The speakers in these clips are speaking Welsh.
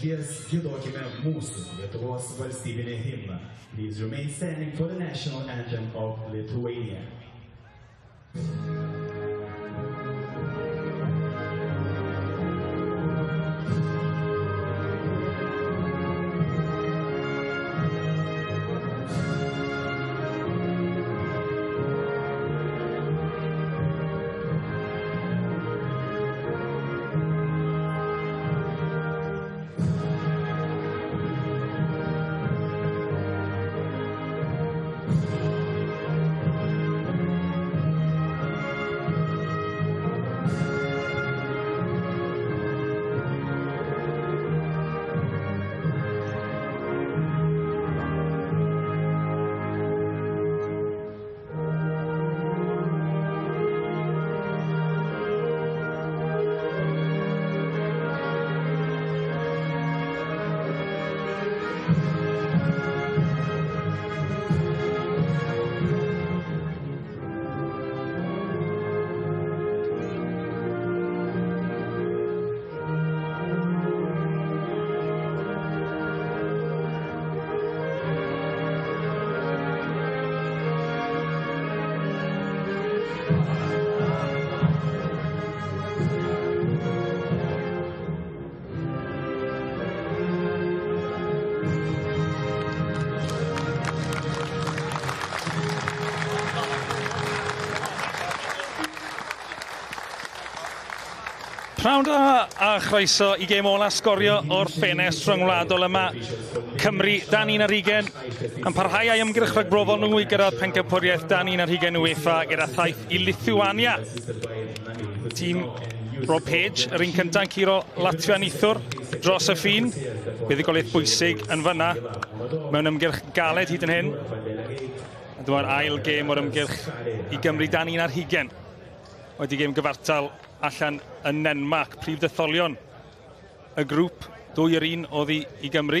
Išminties giedokime mūsų Lietuvos valstybinį himną. Please remain standing for the national anthem of Lithuania. Pnawn da a chroeso i gêm ola Sgorio o'r ffenest rhyngwladol yma. Cymru dan 21 yn parhau â'i ymgyrch rhagbrofol nhw i gyrraedd pencampwriaeth dan 21 UEFA gyda thaith i Lithuania. Tîm Rob Page, yr un cyntaf yn curo Latvia neithiwr dros y ffin. Buddugoliaeth bwysig yn fyna mewn ymgyrch galed hyd yn hyn. A dyma'r ail gêm o'r ymgyrch i Gymru dan 21. Wedi gêm gyfartal allan yn Nenmarc, prif detholion y grŵp, 2-1 oddi i Gymru.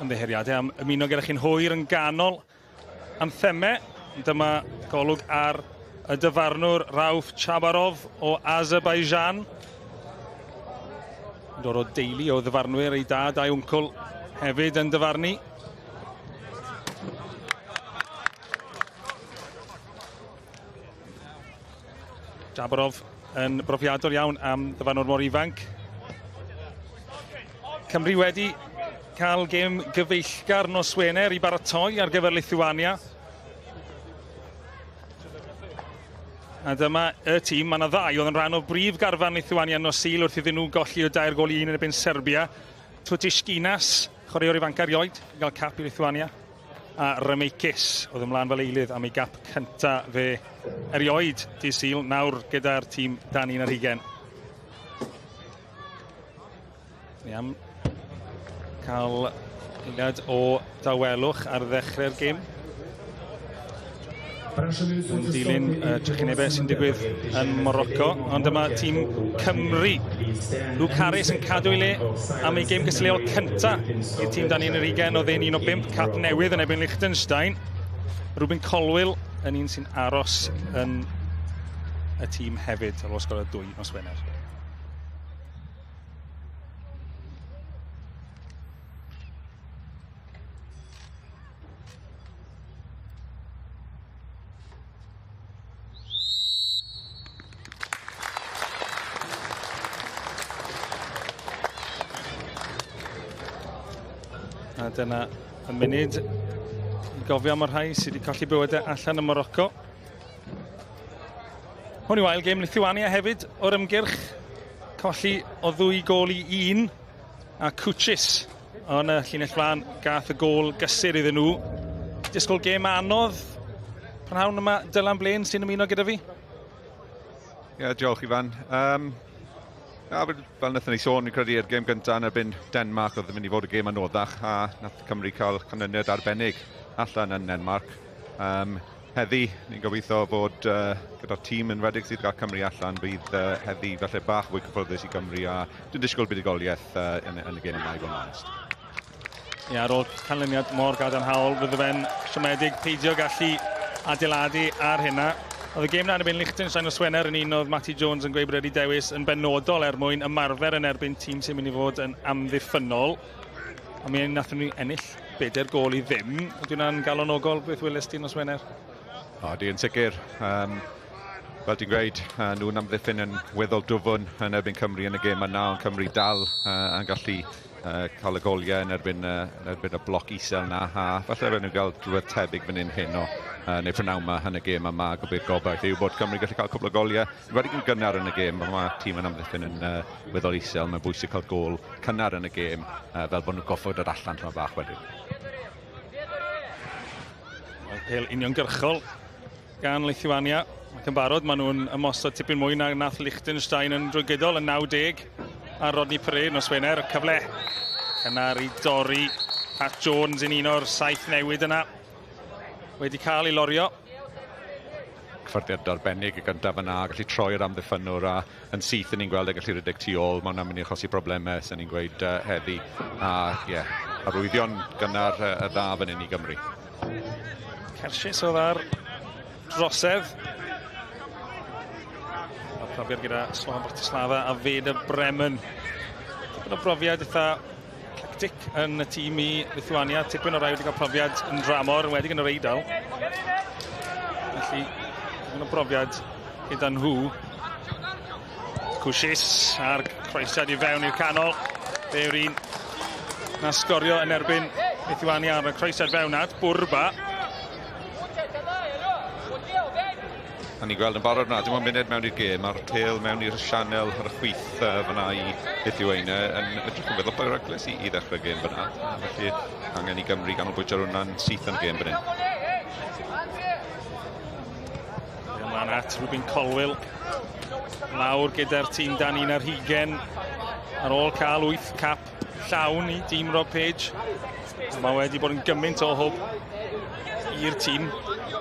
Ymddiheuriadau am ymuno gyda chi'n hwyr yn ganol anthemau. Dyma golwg ar y dyfarnwr Rauf Chabarov o Azerbaijan. Dod o deulu o ddyfarnwyr, ei dad a'i wncwl hefyd yn dyfarnu. Jabarov yn brofiadol iawn am ddyfarnwr mor ifanc. Cymru wedi cael gêm gyfeillgar nos Wener i baratoi ar gyfer Lithuania. A dyma y tîm, mae yna ddau oedd yn rhan o brif garfan Lithuania nos Sul wrth iddyn nhw golli o 3-1 yn erbyn Serbia. Tutuškinas, chwaraewr ifanc erioed, i gael cap i Lithuania. A Remeikis oedd ymlaen fel eilydd am ei gap cynta fe erioed dydd Sul, nawr gyda'r tîm dan 21. Ni am cael eiliad o dawelwch ar ddechrau'r gêm. Yn dilyn y trychinebau sy'n digwydd yn Morocco, ond dyma tîm Cymru. Luke Harris yn cadw ei le am ei gêm gystadleuol cynta i'r tîm dan 21, oedd e'n un o 5 cap newydd yn erbyn Liechtenstein. Rubin Colwill yn un sy'n aros yn y tîm hefyd, ar ôl sgorio 2 nos Wener. A dyna y munud i gofio am y rhai sydd wedi colli bywydau allan ym Morocco. Hwn yw ail gêm Lithuania hefyd o'r ymgyrch. Colli o 2-1. A Kuchis yn y llinell flaen gath y gôl gysur iddyn nhw. Disgwyl gêm anodd. Prynhawn yma, Dylan Blaine sy'n ymuno gyda fi. Ie, yeah, diolch Ifan. Fel wnaethon ni sôn, fi'n credu i'r gêm gyntaf yn erbyn Denmark oedd yn mynd i fod y gêm anoddach a nath Cymru cael canlyniad arbennig allan yn Denmark. Heddi, ni'n gobeithio fod gyda'r tîm yn redig sydd gael Cymru allan, bydd heddi falle bach fwy cyfforddus i Gymru a dwi'n disgwyl buddugoliaeth yn y gêm yma, i fod yn onest. Ie, ar ôl canlyniad mor gadarnhaol, fydde fe'n siomedig peidio gallu adeiladu ar hynna. Oedd y gêm 'na yn erbyn Liechtenstein nos Wener yn un oedd Matty Jones yn gweud bod wedi dewis yn benodol er mwyn ymarfer yn erbyn tîm sy'n mynd i fod yn amddiffynnol. A mi nathon ni ennill 4-0. Ydy hwnna'n galonogol beth welest ti nos Wener? O, di yn sicr. Fel ti'n gweud, nhw'n amddiffyn yn weddol dwfwn yn erbyn Cymru yn y gêm yna, ond Cymru dal yn gallu cael y goliau yn erbyn y bloc isel na, a falle fe nhw'n gael rhywbeth tebyg fan hyn heno, neu prynawn yma yn y gêm yma. Gobeith yw bod Cymru gallu cael cwpl o goliau wedi yn gynnar yn y gêm. Mae tîm yn amddiffyn yn weddol isel, mae'n bwysig cael gol cynnar yn y gêm, fel bod nhw'n goffod dod allan tamaid bach wedyn. Pêl uniongyrchol gan Lithuania. Ac yn barod, maen nhw'n ymosod tipyn mwy na nath Liechtenstein yn drwy gydol yn 90 ar Rodney Parade nos Wener. Cyfle cynnar i dorri. Pat Jones yn un o'r saith newid yna. Wedi cael ei lorio. Cyffyrddiad arbennig y gyntaf yna, gallu troi'r amddiffynnwr a yn syth yn ni'n gweld e gallu rhedeg tu ôl. Mae hwnna'n mynd i achosi problemau, sy'n ni'n gweud heddi. A ie, yeah, arwyddion gynnar y dda fan hyn i Gymru. Kershis oedd ar drosedd. Mae profiad gyda Slovan Bratislava a Werder Bremen. Tipyn o brofiad eitha eclectic yn y tîm i Lithuania. Tipyn o rai wedi cael profiad yn dramor, enwedig yn yr Eidal. Felly, tipyn o brofiad gyda nhw. Cwsis a'r croesiad i fewn i'r canol. Fe yw'r un na sgorio yn erbyn Lithuania ar y croesiad fewn at Bwrba. A ni'n gweld yn barod na, dim ond munud mewn i'r gêm, a'r pêl mewn i'r sianel ar y chwith fyna i Lithuania yn edrych yn weddol beryglus i ddechrau gêm fyna. Felly angen i Gymru ganolbwyntio ar hwnna'n syth yn y gêm fan hyn. Ymlaen at Rubin Colwill. Lawr gyda'r tîm dan 21 ar ôl cael wyth cap llawn i dîm Rob Page. Mae wedi bod yn gymaint o hwb i'r tîm.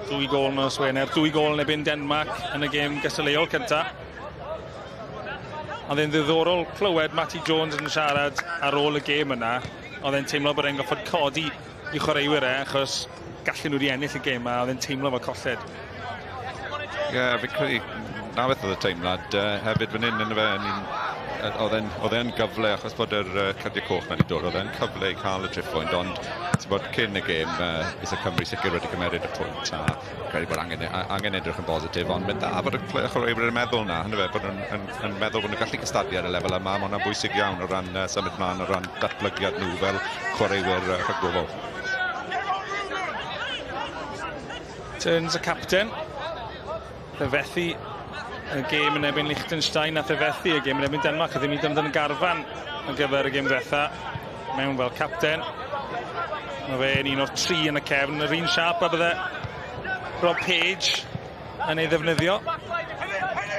Dwy gol nos Wener, dwy gol yn erbyn Denmark yn y gêm gystadleuol cynta. Oedd e'n ddiddorol clywed Matty Jones yn siarad ar ôl y gêm yna. Oedd e'n teimlo bod e'n goffod codi i chwaraewyr e, achos gallen nhw wedi ennill y gêm a oedd e'n teimlo fel colled. Ie, yeah, fi'n credu na beth oedd y teimlad hefyd fan hyn yn fe. Oedd e'n gyfle, achos bod yr cardiau coch wedi dod, oedd e'n cyfle i cael y triphwynt, ond ti'n bod cyn y gêm, fysa Cymru sicr wedi cymeryd y pwynt, a credu bod angen edrych yn bositif, ond mae'n dda bod y chwaraewyr yn meddwl na, hynny fe, bod nhw'n yn meddwl bod nhw'n gallu cystadlu ar y lefel yma. Mae hwnna'n bwysig iawn o ran symud mlaen, o ran datblygiad nhw fel chwaraewyr rhagbrofol. Turns y capten. Fe fethu y gêm yn erbyn Liechtenstein, nath e fethu y gêm yn erbyn Denmark, a ddim i dod yn y garfan ar gyfer y gêm ddetha mewn fel capten. Mae fe yn un o'r tri yn y cefn, yr un siap a bydde Rob Page yn ei ddefnyddio.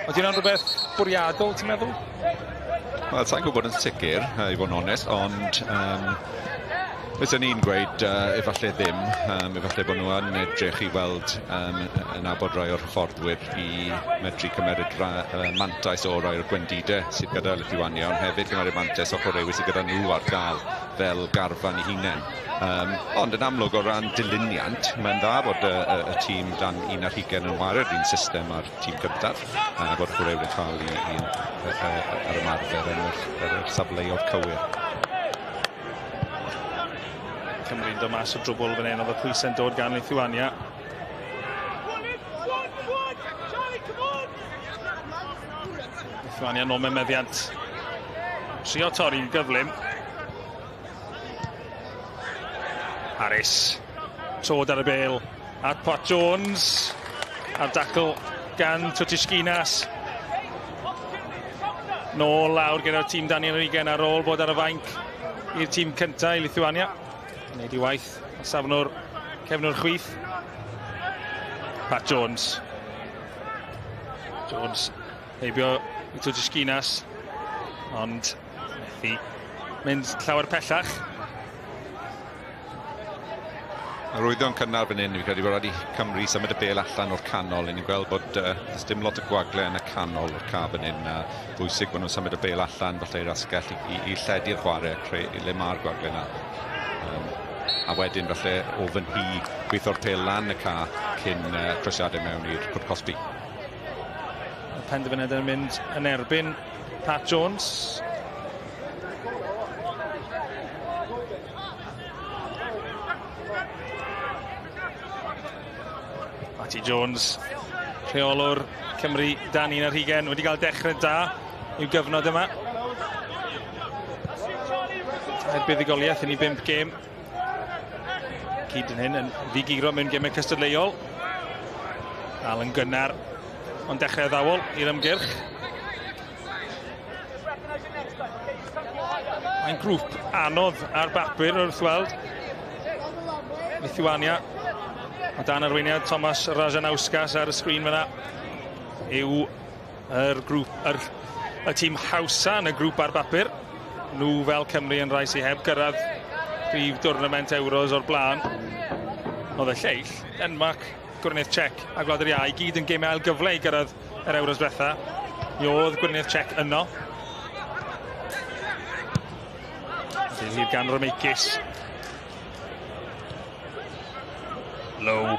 Ydy hwnna'n rhywbeth bwriadol, ti'n meddwl? Wel, sa'n gwybod yn sicr, i fod yn onest, ond fyswn i'n gweud efallai ddim. Efallai bod nhw yn edrych i weld yn nabod rai o'r hyfforddwyr i medru cymeryd mantais o rai o'r gwendidau sydd gyda Lithuania, ond hefyd cymeryd mantais o chwaraewyr sydd gyda nhw ar gael fel garfan i hunain. Ond yn amlwg o ran dilyniant, mae'n dda bod y tîm dan 21 yn chwarae'r un system a'r tîm cyntaf, a bod chwaraewyr yn cael i yr ymarfer yn yr safleoedd cywir. Cymru'n dod mas o drwbl fan hyn, oedd y pwysau'n dod gan Lithuania. Lithuania nôl mewn meddiant. Trio torri'n gyflym. Harris. Tod ar y bêl at Pat Jones. A'r dacl gan Tutishkinas. Nôl lawr gyda'r tîm dan 21 ar ôl bod ar y fainc i'r tîm cyntaf i Lithuania. Wneud i waith y safnwr cefnwr chwith. Pat Jones. Jones heibio i Tutishkinas. Ond methu mynd llawer pellach. Arwyddion cynnar fan hyn, fi'n credu bod rhaid i Cymru symud y bêl allan o'r canol. Ni'n gweld bod does dim lot o gwagle yn y canol o'r ca fan hyn. A bwysig bod nhw'n symud y bêl allan falle i'r asgell i lledu'r chwarae, creu i le mae'r gwagle yna. A wedyn falle o fan hi gweithio'r pêl lan y ca cyn croesiadau mewn i'r cwrt cosbi. Penderfyniad yn mynd yn erbyn Pat Jones. Matty Jones, rheolwr Cymru dan 21, wedi cael dechrau da i'w gyfnod yma. Tair buddugoliaeth yn ei 5 gêm. Cyd yn hyn yn ddiguro mewn gemau cystadleuol. Dal yn gynnar, ond dechrau addawol i'r ymgyrch. Mae'n grŵp anodd ar bapur wrth weld. Lithuania, o dan arweiniad Thomas Rajanauskas ar y sgrin fyna, yw yr grŵp, y tîm hawsa yn y grŵp ar bapur. Nhw fel Cymru yn rhai sydd heb gyrraedd prif dwrnament Euros o'r blaen. Oedd y lleill, Denmark, Gweriniaeth Czech a Gwlad yr Iau, gyd yn gemau ail gyfle i gyrraedd yr Euros diwetha. Mi oedd Gweriniaeth Czech yno. Bydd hir gan Romeikis. Low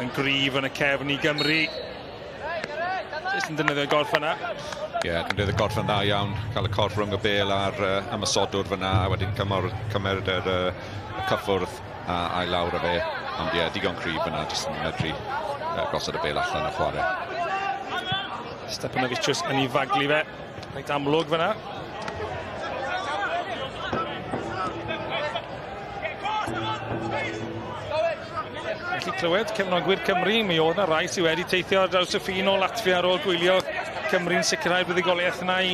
yn gryf yn y cefn i Gymru. Jyst yn defnyddio'i gorff yna. Ie, yeah, defnyddio'r gorff yn dda iawn. Cael y corff rhwng y bel a'r ymosodwr fyna, a wedyn cymeryd yr cyffwrdd a'i lawr o fe. Ond ie, yeah, digon cryf fyna, jyst yn medru gosod y bel allan a chwarae. Steponavičius yn ei faglu fe. Reit amlwg fyna. Felly clywed cefnogwyr Cymru, mi oedd yna rai sydd wedi teithio ar draws y ffin o Latvia ar ôl gwylio Cymru'n sicrhau'r buddugoliaeth yna i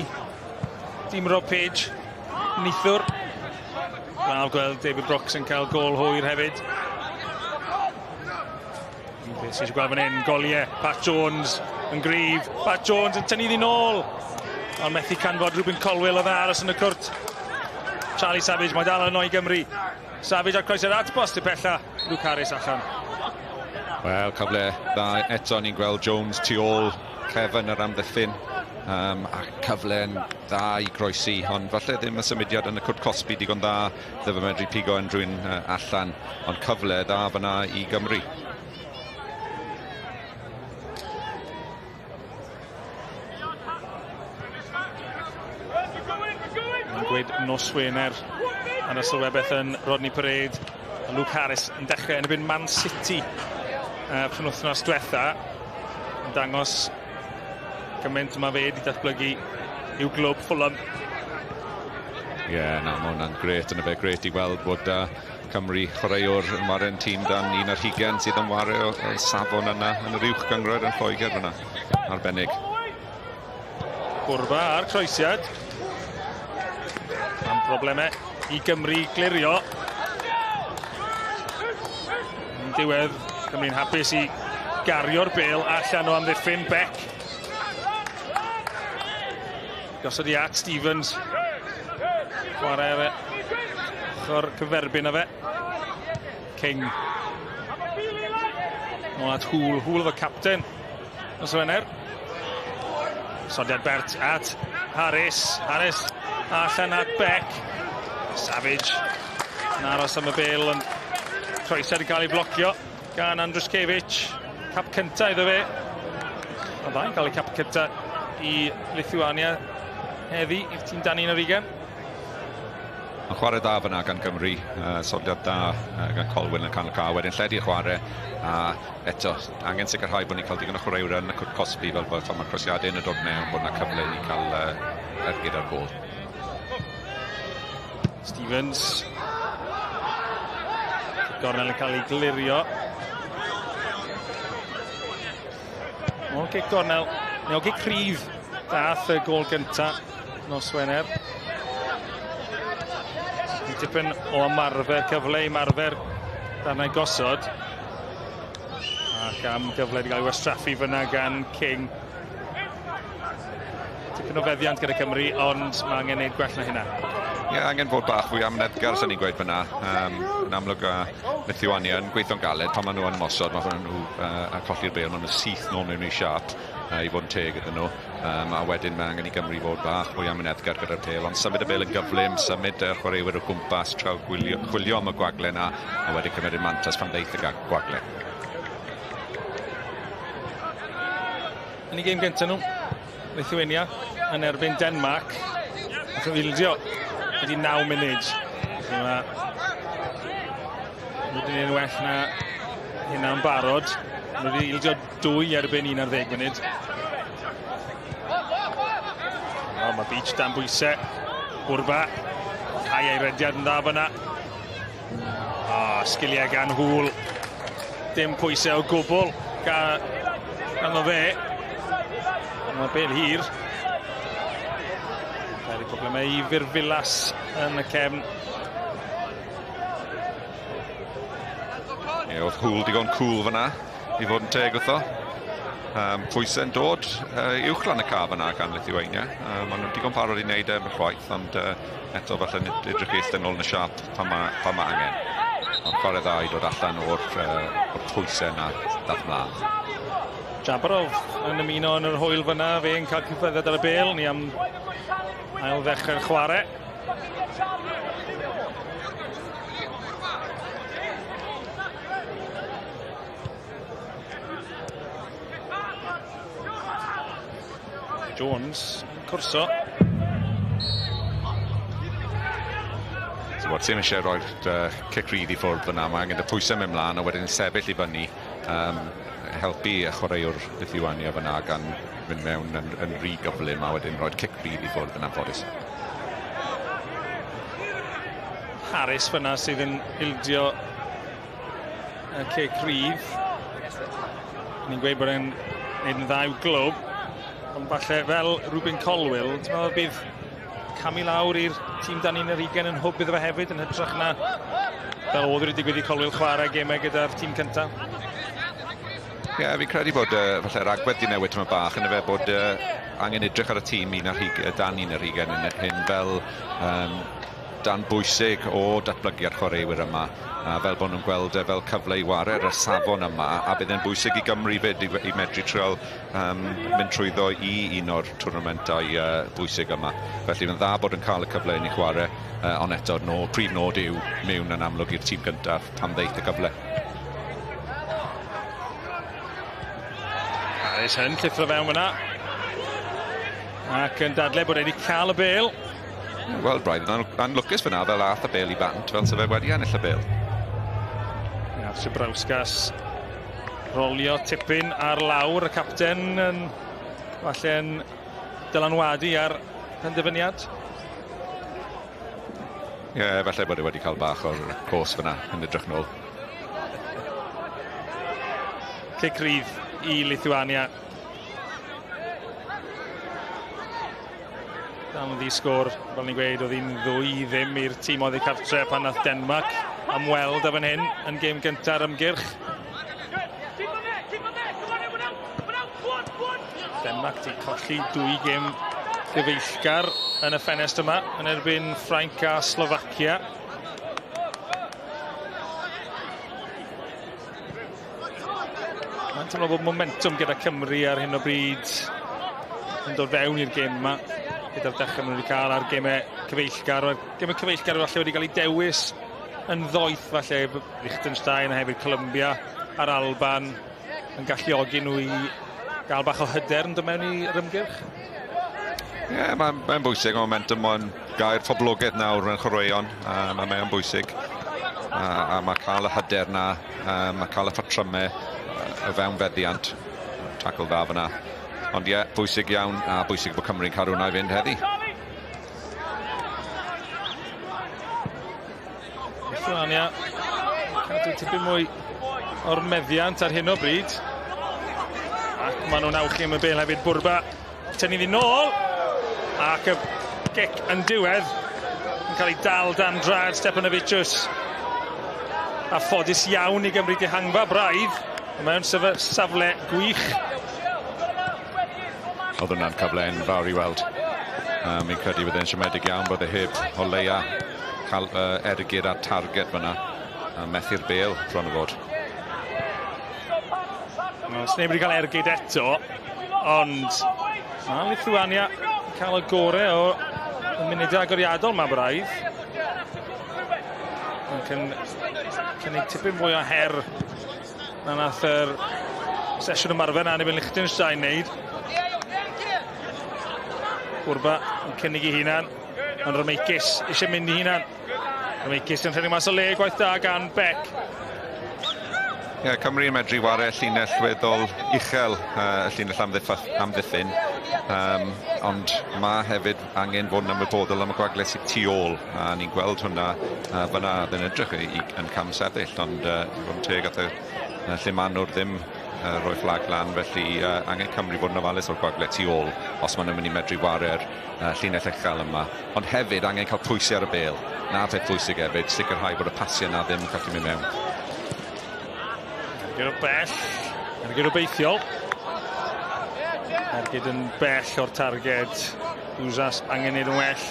dîm Rob Page neithiwr. Braf gweld David Brooks yn cael gôl hwyr hefyd. Un peth sydd eisiau gweld fan hyn, goliau, Pat Jones yn gryf, Pat Jones yn tynnu iddi nôl, ond methu canfod Reuben Colwill oedd yn aros yn y cwrt. Charlie Savage, mae dal yno i Gymru. Savage ar croesiad at bost y pella, Luke Harris allan. Wel, cyfle dda eto, ni'n gweld Jones tu ôl cefn yr amddiffyn, a cyfle'n dda i groesi, ond falle ddim y symudiad yn y cwrt cosbi digon dda, ddim yn medru pigo unrhyw un allan, ond cyfle dda fyna i Gymru. Mae'n gweud nos Wener ar y sylwebaeth yn Rodney Parade. A Luke Harris yn dechrau yn erbyn Man City penwythnos diwetha, yn dangos gymaint mae fe wedi datblygu i'w glwb Fulham. Ie, yeah, na, mae hwnna'n gret yn y fe, gret i weld bod Cymru chwaraewr yn ware'n tîm dan 21 sydd yn ware o safon yna yn yr uwch gynghrair yn Lloegr fyna. Arbennig. Bwrba a'r croesiad. Am problemau i Gymru glirio. Yn diwedd, Cymru'n hapus i gario'r bêl allan o amddiffyn Beck. Gosod i at Stevens. Chwarae fe. Ochr cyferbyn â fe. King. Nôl at Hŵl. Hŵl efo capten. Nos Wener. Sodiad Bert at Harris. Harris allan at Beck. Savage yn aros am y bêl, ond croesiad yn cael ei blocio gan Andruszkiewicz. Cap cynta iddo fe. Mae ddau'n cael ei cap cynta i Lithuania heddi i'r tîm dan 21. Mae'n chwarae da fyna gan Gymru, sodiad da gan Colwyn yn canol cae, wedyn lledu'r chwarae, a eto, angen sicrhau bod ni'n cael digon o chwaraewyr yn y cwrt cosbi fel bod pan mae'r croesiadau yn y dod mewn, bod yna cyfle i ni cael ergyd ar gôl. Stevens. Gornel yn cael ei glirio. O, gic gornel, neu o gic cryf dath y gôl gynta nos Wener. Tipyn o ymarfer, cyfle i ymarfer darnau gosod. Ac am gyfle wedi cael ei wastraffu fyna gan King. Tipyn o feddiant gyda Cymru, ond mae angen gwneud gwell na hynna. Ie, yeah, angen fod bach fwy amyneddgar, sy'n ni'n gweud fyna. Yn amlwg Lithuania yn gweithio'n galed, pan maen nhw yn ymosod, mae nhw a colli'r bêl, maen nhw syth nôl mewn i siâp i fod yn teg iddyn nhw. A wedyn mae angen i Gymru fod bach fwy amyneddgar gyda'r bêl, ond symud y bêl yn gyflym, symud y chwaraewyr o gwmpas, trael chwilio am y gwagle yna, a wedyn cymryd mantais pan ddeith y gwagle. Yn ei gêm gyntaf nhw, Lithuania yn erbyn Denmark. Nath nhw ildio wedi 9 munud. Felly mae nhw wedi gwneud yn well na hynna'n barod. Nhw wedi ildio 2 erbyn 11 munud. O, mae Beach dan bwysau. Burba. Rhai ei rediad yn dda fyna. O, sgiliau gan Hŵl. Dim pwysau o gwbl ganddo fe. Mae bel hir. Peri problemau i Virvilas yn y cefn. Ie, oedd Hŵl digon cool fyna, i fod yn teg wrtho. Pwysau'n dod uwch lan y ca fyna gan Lithuania. Maen nhw'n digon parod i wneud e chwaith, ond eto falle edrych i eistedd nôl yn y siâp pan ma angen. Ond chwarae dda i dod allan o'r pwysau yna dath mlaen. Jabarov yn ymuno yn yr hwyl fyna, fe'n cael cyffreddiad ar y bêl. Ni am ail ddechrau'r chwarae. Jones yn cwrso. Ti'n ddim eisiau rhoi'r cic rydd i ffwrdd fyna, mae angen y pwysau mynd mlaen a wedyn sefyll i fyny, helpu y chwaraewr Lithuania fyna gan fynd mewn yn rhy gyflym a wedyn rhoi'r cic rydd i ffwrdd yn anffodus. Harris fyna sydd yn ildio y cic rydd. Ni'n gweud bod e'n gwneud yn dda i'w glwb, ond falle fel Rubin Colwill, ti'n meddwl bydd camu lawr i'r tîm dan 21 yn hwb iddo fe hefyd, yn hytrach na fel oedd wedi digwydd i Colwill chwarae gemau gyda'r tîm cyntaf? Ie, yeah, fi'n credu bod falle'r agwedd di newid tyma bach, yn efe bod angen edrych ar y tîm dan 21 yn hyn fel dan bwysig o datblygu'r chwaraewyr yma, a fel bod nhw'n gweld fel cyfle i ware ar y safon yma, a bydd e'n bwysig i Gymru fyd i medru trial mynd trwyddo i un o'r twrnamentau bwysig yma. Felly mae'n dda bod yn cael y cyfle i ni chwarae, ond eto prif nod yw mewn yn amlwg i'r tîm gyntaf pan ddeith y cyfle. Harris yn llithro fewn fyna ac yn dadle bod e wedi cael y bêl. Wel, braidd yn anlwcus fyna fel ath y bêl i bant, fel se fe wedi ennill y bêl. Ia, Sibrauskas rolio tipyn ar lawr, y capten yn falle'n dylanwadu ar penderfyniad. Ie, yeah, falle bod e wedi cael bach o'r cos fyna yn edrych nôl. Cic rydd i Lithuania. Dan ddi sgôr, fel ni'n gweud, oedd hi'n 2-0 i'r tîm oddi cartre pan nath Denmark ymweld â fan hyn yn gêm gynta'r ymgyrch. Denmark di colli 2 gêm gyfeillgar yn y ffenest yma yn erbyn Ffrainc a Slofacia. Mae'n teimlo bod momentum gyda Cymru ar hyn o bryd yn dod fewn i'r gêm yma, gyda'r dechrau maen nhw wedi cael ar gemau cyfeillgar. Mae'r gemau cyfeillgar falle wedi cael eu dewis yn ddoeth falle, Liechtenstein a hefyd Colombia a'r Alban yn galluogi nhw i gael bach o hyder yn dod mewn i'r ymgyrch. Ie, yeah, mae'n bwysig, mae momentum mae'n gair poblogaidd nawr mewn chwaraeon, mae'n bwysig. A mae cael y hyder na, mae cael y patrymau o fewn feddiant, tacl dda fyna. Ond ie, yeah, bwysig iawn, a bwysig bod Cymru'n cadw hwnna i fynd heddi. Lithuania cadw tipyn mwy o'r meddiant ar hyn o bryd. Ac maen nhw'n awchu am y bêl hefyd. Burba tynnu ddi nôl, ac y gic yn diwedd yn cael ei dal dan draed Stepanavicius. A ffodus iawn i Gymru dihangfa braidd. Mewn safle gwych. Oedd hwnna'n cyfle enfawr i weld. Mi'n credu bydd e'n siomedig iawn bod e heb o leia cael ergyd ar targed fyna. Methu'r bêl bron o fod. Sneb wedi cael ergyd eto, ond mae Lithuania yn cael y gorau o munudau agoriadol yma braidd. Ac yn cynnig tipyn fwy o her na nath yr sesiwn ymarfer na yn erbyn Liechtenstein wneud. Burba yn cynnig ei hunan, ond Remeikis eisiau mynd i hunan. Remeikis yn rhedeg mas o le, gwaith da gan Beck. Ie, yeah, Cymru yn medru ware llinell weddol uchel, y llinell amddiffyn. Ond mae hefyd angen fod yn ymwybodol am y gwagle sydd tu ôl, a ni'n gweld hwnna fyna yn edrych yn camsefyll, ond i fod yn teg at y llumanwr ddim rhoi fflag lan, felly angen Cymru fod yn ofalus o'r gwagle tu ôl os maen nhw'n mynd i medru ware'r llinell uchel yma. Ond hefyd angen cael pwysau ar y bêl. Na peth pwysig hefyd, sicrhau bod y pasiau yna ddim yn gallu mynd mewn. Ergyd o bell, ergyd obeithiol. Ergyd yn bell o'r targed. Buzas angen neud yn well.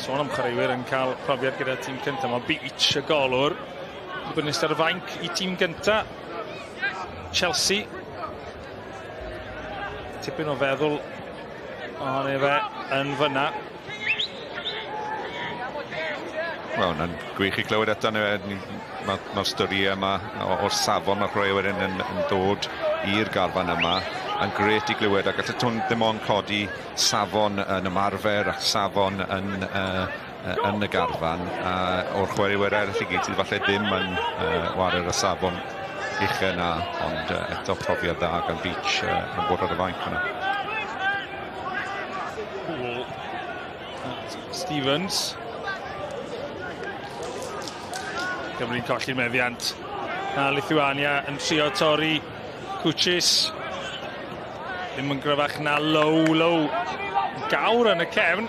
Sôn am chwaraewyr yn cael profiad gyda tîm cyntaf. Mae Beach, y golwr, wedi bod yn eistedd ar y fainc i tîm gyntaf Chelsea. Tipyn o feddwl ohono fe yn fyna. Wel, hwnna'n gwych i glywed eto. Mae'r storïau yma o'r safon mae'r chwaraewyr yn dod i'r garfan yma yn grêt i glywed, a gallu hwn ddim ond codi safon yn ymarfer ac safon yn y garfan o'r chwaraewyr eraill i gyd sydd falle ddim yn ware'r y safon uchel yna, ond eto profiad dda gan Beach yn bod ar y fainc yna. Cool. Stevens. Cymru'n colli'r meddiant. A Lithuania yn trio torri Kuchis. Ddim yn gryfach na Low, Low. Gawr yn y cefn.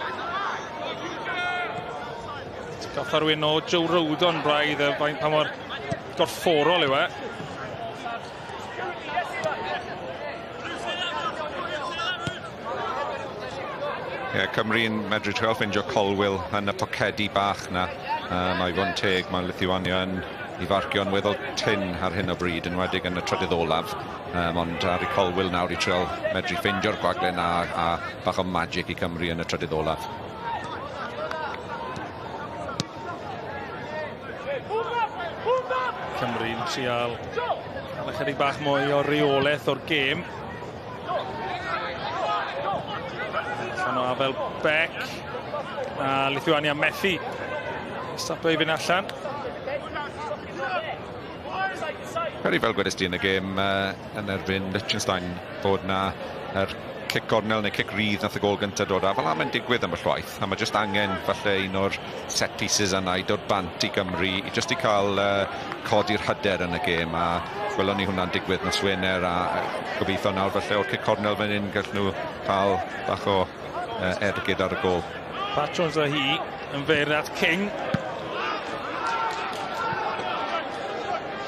Goffa rhywun o Joe Rodon braidd, y faint pa mor gorfforol yw e. Ie, Cymru'n medru trial ffindio Colwill yn y pocedi bach na. Mae fod yn teg, mae Lithuania yn i farcio'n weddol tynn ar hyn o bryd, yn enwedig yn y trydydd olaf. Ond ar i Colwill nawr i trial medru ffeindio'r gwagle na a bach o magic i Cymru yn y trydydd olaf. Cymru'n trial cael ychydig bach mwy o reolaeth o'r gêm. Allan o afel Beck. A Lithuania methu stopio i fynd allan. Credu fel gwedais di yn y gêm yn erbyn Liechtenstein bod na yr cic gornel neu cic rydd nath y gôl gyntaf dod a fel 'na mae'n digwydd ambell waith, a mae jyst angen falle un o'r set pieces yna i dod bant i Gymru i jyst i cael codi'r hyder yn y gêm, a gwelon ni hwnna'n digwydd nos Wener, a gobeithio nawr falle o'r cic cornel fan hyn gallen nhw cael bach o ergyd ar y gôl. Pat Jones a hi yn fyr at King.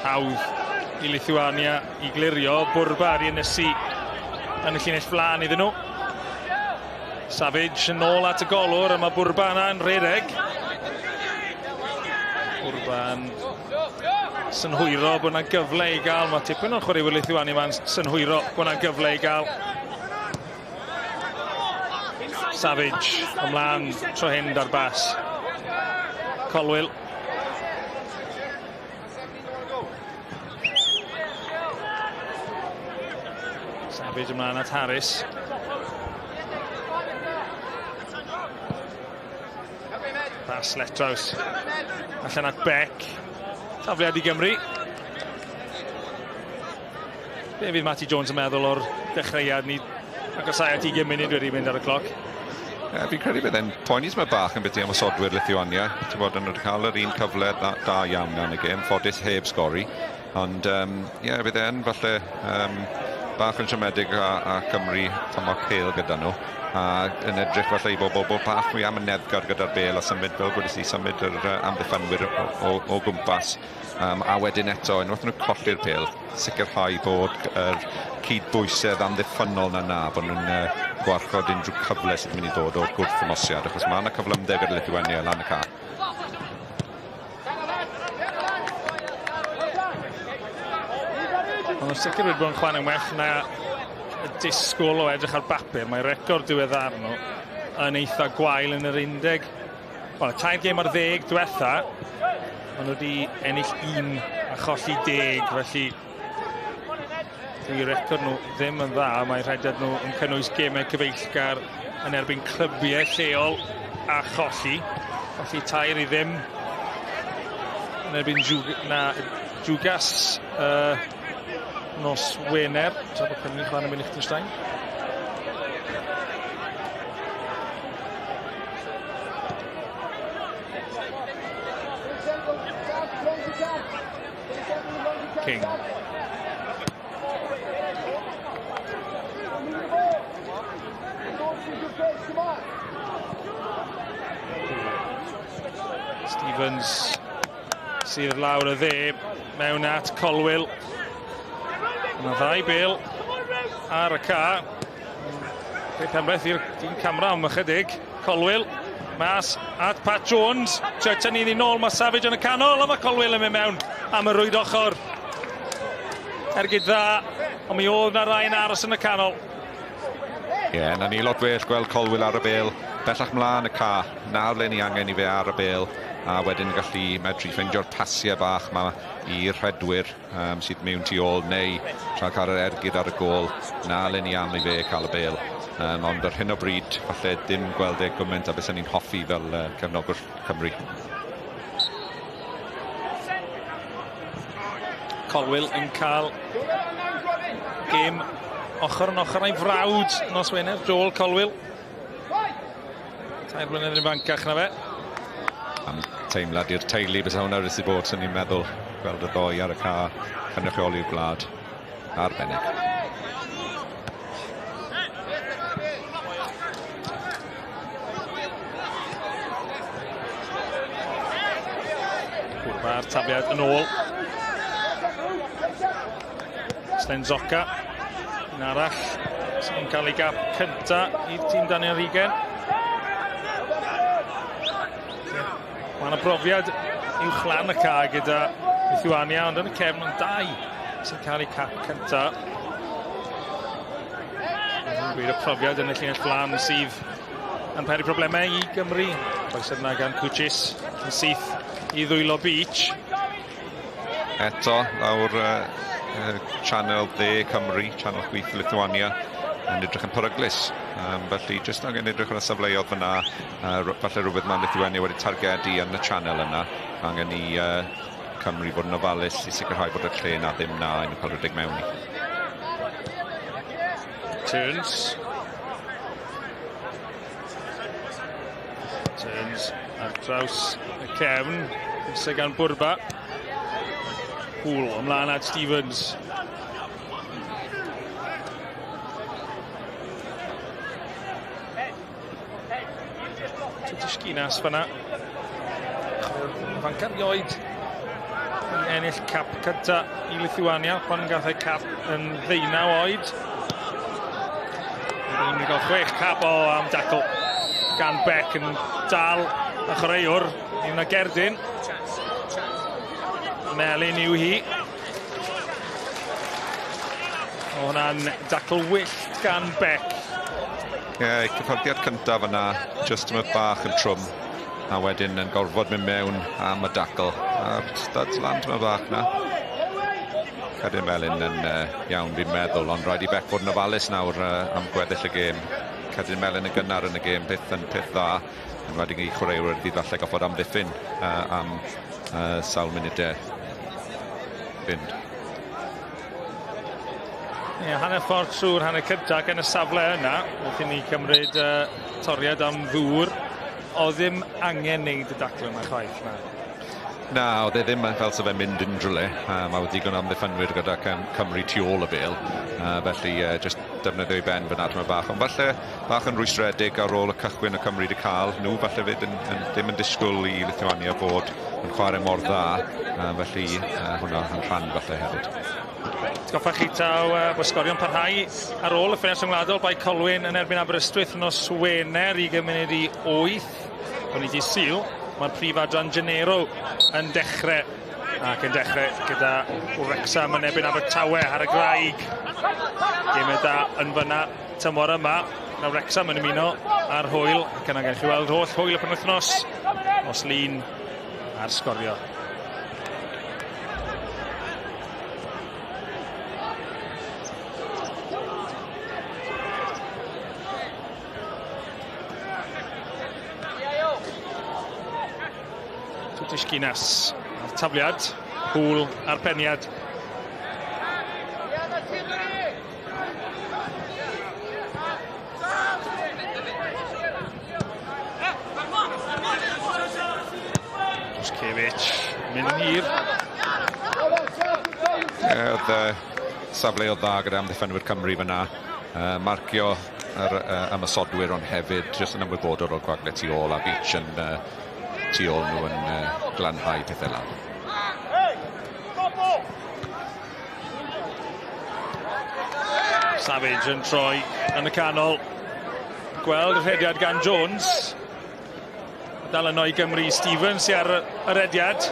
Hawdd i Lithuania i glirio, Burba ar ei ynysu yn y llinell flaen iddyn nhw. Savage yn ôl at y golwr, a mae Burba yna'n rhedeg. Burba'n synhwyro bod yna gyfle i gael. Mae tipyn o'r chwaraewyr Lithuania yma'n synhwyro bod yna gyfle i gael. Savage ymlaen tro hyn da'r bas. Colwill. Savage ymlaen at Harris. Pas Letraws. Allan at Beck. Tafliad i Gymru. Be fydd Matty Jones yn meddwl o'r dechreuad ni agosau at 20 munud wedi mynd ar y cloc? Fi'n credu bydd e'n poeni yma bach yn beth i ymosodwyr Lithuania. Ti'n bod, yn wedi cael yr un cyfle da, da iawn yn y gêm, ffodus heb sgori. Ond ie, yeah, bydd e'n falle bach yn siomedig a Cymru pan mae'r pêl gyda nhw. A yn edrych falle i bobl bod bach mwy amyneddgar gyda'r bêl a symud, fel gwedais i, symud yr amddiffynwyr o gwmpas. A wedyn eto, unwaith nhw'n colli'r pêl, sicrhau bod yr cydbwysedd amddiffynnol na, bod nhw'n gwarchod unrhyw cyfle sydd yn mynd i ddod o'r gwrthymosiad, achos mae yna cyflymder gyda Lithuania lan y cae. Ond yn sicr wedi bod yn chwarae'n well na y disgwyl o edrych ar bapur. Mae record diweddar nhw yn eitha gwael yn yr 11. Wel, 3 gêm ar 10 diwetha. Maen nhw wedi ennill un a cholli deg, felly dwi record nhw ddim yn dda. Mae rhediad nhw yn cynnwys gemau cyfeillgar yn erbyn clybiau lleol a cholli. Felly 3-0 yn erbyn Džiugas nos Wener, tra bod Cymru'n chwarae yn Liechtenstein. King. Stevens sydd lawr y dde mewn at Colwill. Yna ddau bel ar y ca. Peth ambell i'r dyn camera am ychydig. Colwill mas at Pat Jones. Trio tynnu iddi nôl, mae Savage yn y canol, a mae Colwill yn mynd mewn am y rwyd ochr. Ergyd dda, ond mi oedd na rai yn aros yn y canol. Ie, yeah, na ni lot well gweld Colwill ar y bel. Bellach mlaen y ca. Nawr le ni angen i fe ar y bel. A wedyn gallu medru ffeindio'r pasiau bach ma i'r rhedwyr sydd mewn tu ôl neu tra cael yr ergyd ar y gôl. Na le ni am i fe cael y bel. Ond ar hyn o bryd, falle dim gweld e gymaint a beth ni'n hoffi fel cefnogwr Cymru. Colwill yn cael gêm ochr yn ochr a'i frawd nos Wener, Joel Colwill. 3 blynedd yn ifancach na fe. Am teimlad i'r teulu bys hwnna wedi bod, sy'n ni'n meddwl, gweld y ddoi ar y ca cynrychioli'r gwlad arbennig. Mae'r tafliad yn ôl. Stenzoka, un arall sy'n cael ei gap cynta i'r tîm Daniel Regan. Mae yna brofiad uwch lan y ca gyda Lithuania, ond yn y cefn ond dau sy'n cael ei cap cynta. Gwir y profiad yn y llinell flan sydd yn peri problemau i Gymru. Croeso yna gan Kuchis yn syth i ddwylo Beach. Eto, lawr Channel Dde Cymru, Channel Chwith Lithuania, yn edrych yn peryglus. Felly, jyst angen edrych ar y safleoedd fyna, falle rhywbeth mae Lithuania wedi targedu yn y channel yna. Angen i Cymru fod yn ofalus i sicrhau bod y lle na ddim na i nhw cael rhedeg mewn i. Turns. Turns ar draws y cefn. Pwysau gan Bwrba. Hŵl ymlaen at Stevens. Tutuskinas fanna. Fanca rioed yn ennill cap cynta i Lithuania pan gath ei cap yn 19 oed. Yn gael 6 cap o am dacl gan Beck yn dal y chwaraewr i wna gerdyn. Melyn yw hi. O hwnna'n dacl wyllt gan Beck. Ie, yeah, cyffyrddiad cyntaf yna, jyst yma bach yn trwm, a wedyn yn gorfod mynd mewn am y dacl. A'r studs land yma bach na. Cerdyn Melyn yn iawn fi'n meddwl, ond rhaid i Beck fod yn ofalus nawr am gweddill y gêm. Cerdyn Melyn yn gynnar yn y gêm, peth yn peth dda, yn wedi i chwaraewyr fydd falle goffod amddiffyn am sawl munudau fynd. Ie, hanner ffordd trwy'r hanner cyntaf ac yn y safle yna, wrth i ni cymryd toriad am ddŵr, oedd ddim angen neud y dacl yma chwaith na. Na, oedd e ddim fel sa fe'n mynd unrhyw le. Mae wedi digon amddiffynwyr gyda Cymru tu ôl y bêl, felly jyst defnyddio ei ben fyna tyma bach. Ond falle bach yn rwystredig ar ôl y cychwyn y Cymru wedi cael nhw, falle fyd ddim yn disgwyl i Lithuania fod yn chwarae mor dda, felly hwnna yn rhan falle hefyd. Atgoffa chi taw bod sgorio'n parhau ar ôl y ffenest rhyngwladol Bae Colwyn yn erbyn Aberystwyth nos Wener 7:40. O'n i di Sul, mae'r prif adran Genero yn dechrau ac yn dechrau gyda Wrexham yn erbyn Abertawe ar y graig. Gemau da yn fyna tymor yma. Mae Wrexham yn ymuno ar hwyl ac yna gewch chi weld holl hwyl y penwythnos nos Lun ar sgorio. Kutiškinas a'r tafliad, Hŵl a'r peniad. Andruszkiewicz mynd yn hir. Oedd safleoedd dda gyda amddiffynwyr Cymru fyna. Marcio yr ymosodwyr, ond hefyd jyst yn ymwybodol o'r gwagle tu ôl, a Beach yn tu ôl nhw yn glanhau pethau lan. Savage yn troi yn y canol. Gweld y rhediad gan Jones. Dal yno i Gymru. Stevens sy ar y rediad.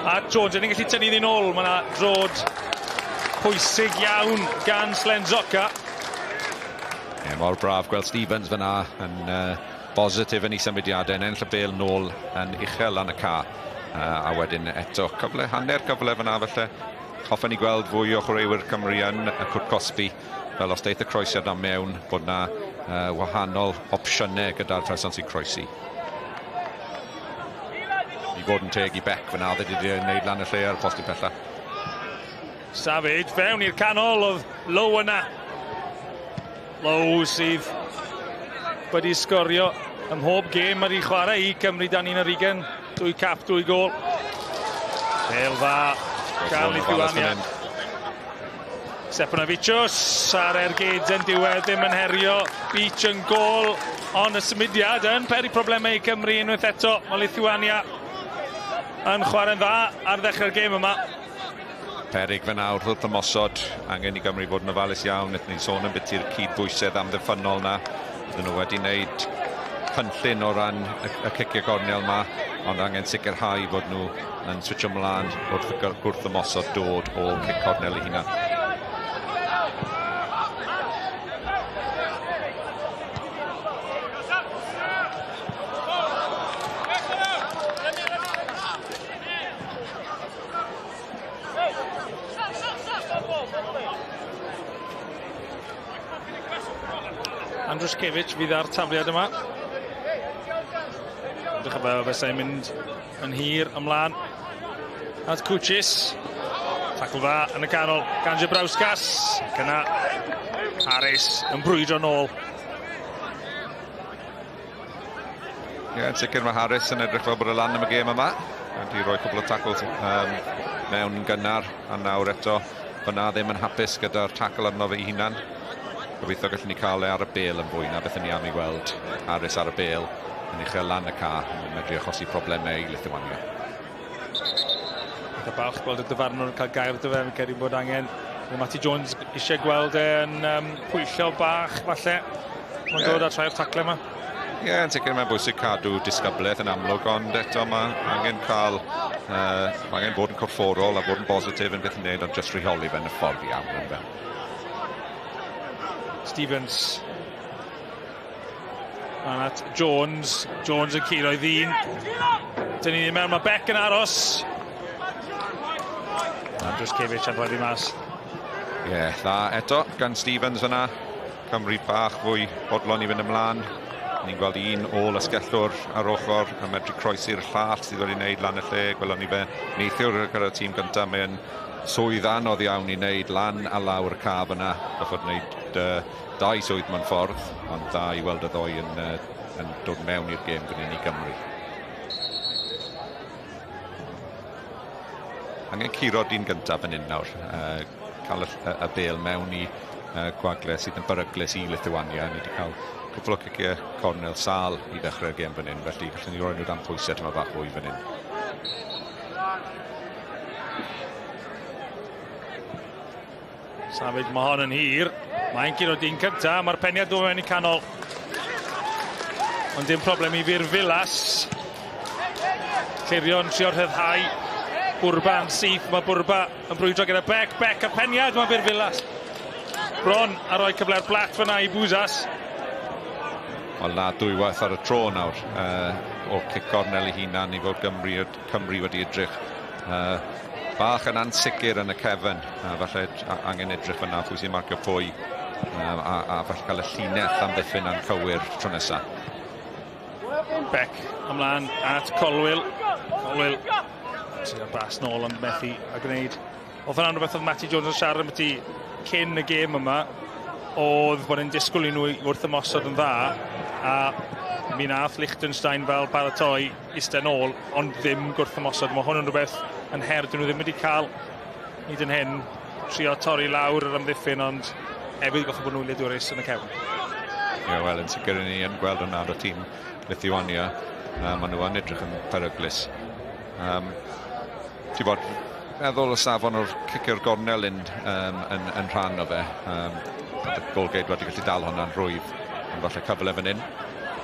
A Jones yn gallu tynnu ddyn ôl. Mae yna drod pwysig iawn gan Slenzoka. Ie, mor braf gweld Stevens fyna yn bositif yn ei symudiadau, yn ennill y bêl nôl yn uchel lan y ca. A wedyn eto cyfle, hanner cyfle fyna felly. Hoffen ni gweld fwy o chwaraewyr Cymru yn y cwrt cosbi, fel os deith y croesiad na mewn, bod na wahanol opsiynau gyda'r person sy'n croesi. I fod yn teg i Beck fyna, oedd wedi gwneud lan y lle ar postyn pella. Savage fewn i'r canol, oedd Lowe yna. Lowe sydd wedi sgorio ym mhob gêm wedi chwarae i Cymru dan 21, 2 cap, 2 gôl. Bêl dda gan Lithuania. Steponavičius ar ergyd yn diwedd, ddim yn herio. Beach yn gôl, ond y symudiad yn peri problemau i Cymru unwaith eto. Mae Lithuania yn chwarae'n dda ar ddechrau'r gêm yma. Perig fe nawr wrth ymosod, angen i Gymru fod yn ofalus iawn. Wnaethon ni sôn am biti'r cydbwysedd amddiffynnol na. Bydden nhw wedi wneud cynllun o ran y ciciau gornel yma, ond angen sicrhau fod nhw yn switcho ymlaen wrth gwrth ymosod dod o cic cornel ei hunan. Andruszkiewicz fydd ar tafliad yma. Edrych fel fysai'n mynd yn hir ymlaen at Kuchis. Tacl dda yn y canol gan Žebrauskas. Ac yna Harris yn brwydro nôl. Ie, yn sicr mae Harris yn edrych fel bod y lan am y gêm yma. Wedi rhoi cwpl o tacles mewn gynnar, a nawr eto fyna ddim yn hapus gyda'r tacl arno fe ei hunan. Gobeithio gallwn ni cael e ar y bêl yn fwy na beth ni am ei weld Harris ar y bêl yn uchel lan y ca, yn medru achosi problemau i Lithuania. Eitha balch gweld y dyfarnwr yn cael gair dy fe, fi'n credu bod angen. Mae Matty Jones eisiau gweld e'n pwyllo bach, falle. Mae'n dod at rhai'r tacle yma. Ie, yn sicr mae'n bwysig cadw disgyblaeth yn amlwg, ond eto mae angen cael, mae angen bod yn corfforol a bod yn bositif yn beth yn neud, ond jyst rheoli fe yn y ffordd iawn, ynde. Stevens. And at Jones. Jones yn curo i ddyn. Dyn ni ddim mewn, mae Beck yn aros. Andruszkiewicz ar rhaid i mas. Ie, dda eto gan Stevens yna. Cymru bach fwy bodlon i fynd ymlaen. Ni'n gweld un ôl ysgellwr ar ochr yn medru croesi'r llall sydd wedi wneud lan y lle. Gwelwn ni fe neithiwr gyda'r tîm gyntaf. Mae'n swydd anodd iawn i wneud lan a lawr y caf yna. Goffod wneud dau swydd mewn ffordd, ond dda i weld y ddoi yn dod mewn i'r gêm fan hyn i Gymru. Angen curo dyn gyntaf fan hyn nawr. Cael y bêl mewn i gwagle sydd yn beryglus i Lithuania. Ni wedi cael cwpl o ciciau cornel sâl i ddechrau'r gêm fan hyn, felly gallwn ni roi nhw dan pwysau tyma bach fwy fan hyn. Savage, mae hon yn hir. Mae'n curo dyn cyntaf, mae'r peniad dod mewn i canol. Ond dim problem i Virvilas. Clirio'n trio rhyddhau. Bwrba yn syth, mae Bwrba yn brwydro gyda Beck. Beck a peniad, mae Virvilas. Bron a roi cyfle'r blat fyna i Bwzas. Wel na, dwywaith ar y tro nawr o'r cic cornel ei hunan i fod Cymru wedi edrych bach yn ansicr yn y cefn. Falle angen edrych fyna pwy sy'n marcio pwy, a falle cael y llinell amddiffyn anghywir tro nesaf. Beck ymlaen at Colwill. Colwill, trio bas nôl ond methu a gwneud. Oedd hwnna'n rhywbeth oedd Matty Jones yn siarad am ti cyn y gêm yma, oedd bod e'n disgwyl i nhw wrth ymosod yn dda, a mi nath Liechtenstein fel paratoi eistedd nôl, ond ddim gwrth ymosod. Mae hwn yn rhywbeth yn her dyn nhw ddim wedi cael hyd yn hyn, trio torri lawr yr amddiffyn, ond hefyd goffa bod nhw'n wyliadwrus yn y cefn. Ie, yeah, wel, yn sicr ni yn gweld hwnna ar y tîm Lithuania. Maen nhw yn edrych yn peryglus. Ti'n bod, meddwl y safon o'r cicio'r gornel yn, yn rhan o fe. Y golgeid wedi gallu dal hwnna'n rhwydd. Ond falle cyfle fan hyn.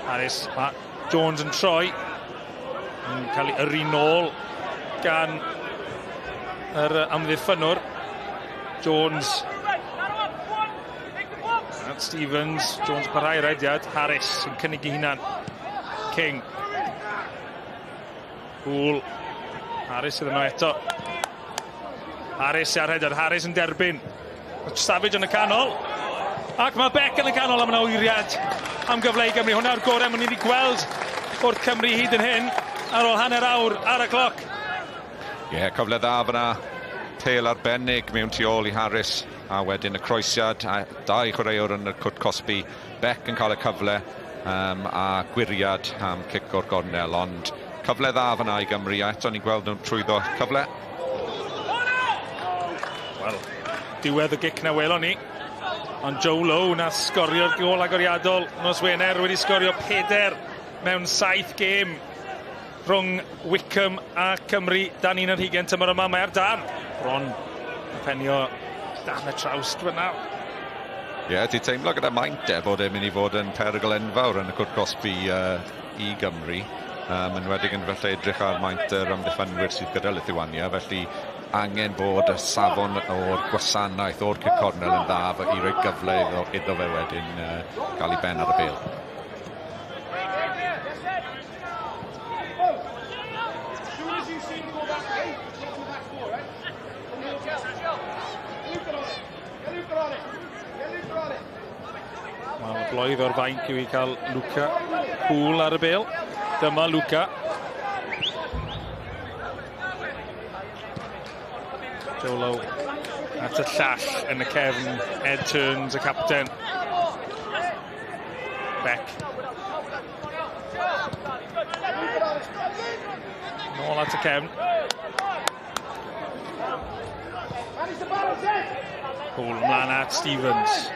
Harris, mae Jones yn troi. Yn cael ei yrru nôl gan yr amddiffynwr. Jones. At Stevens, Jones parhau rediad. Harris yn cynnig ei hunan. King. Poole. Harris sydd yno eto. Harris ar rediad. Harris yn derbyn. Savage yn y canol. Ac mae Beck yn y canol am yna oeriad am gyfle i Gymru. Hwna'r gorau maen ni wedi gweld wrth Cymru hyd yn hyn ar ôl hanner awr ar y cloc. Ie, yeah, cyfle dda fyna. Pêl arbennig mewn tu ôl i Harris. A wedyn y croesiad, a dau chwaraewr yn y cwrt cosbi. Beck yn cael y cyfle a gwiriad am cic o'r gornel, ond cyfle dda fyna i Gymru, a eto ni'n gweld nhw'n trwyddo cyfle. Wel, diwedd y gic na welon ni. Ond Joe Lowe na sgorio'r gôl agoriadol nos Wener, wedi sgorio 4 mewn 7 gêm rhwng Wickham a Cymru dan 21 tymor yma. Mae ar dan. Bron penio dan y trawst fyna. Ie, yeah, ti'n teimlo gyda maint e bod e'n mynd i fod yn perygl enfawr yn y cwrt cosbi i Gymru. Yn enwedig yn felly edrych ar maint yr amddiffynwyr sydd gyda Lithuania, felly angen bod y safon o'r gwasanaeth o'r cic cornel yn dda i roi gyfle iddo fe wedyn gael ei ben ar y bêl. Wel, bloedd o'r fainc yw i cael Luca Poole ar y bêl. Dyma Luca. Joe Lowe at y llall yn y cefn. Ed Turns, y capten. Beck. Nôl at y cefn. Poole ymlaen at Stevens.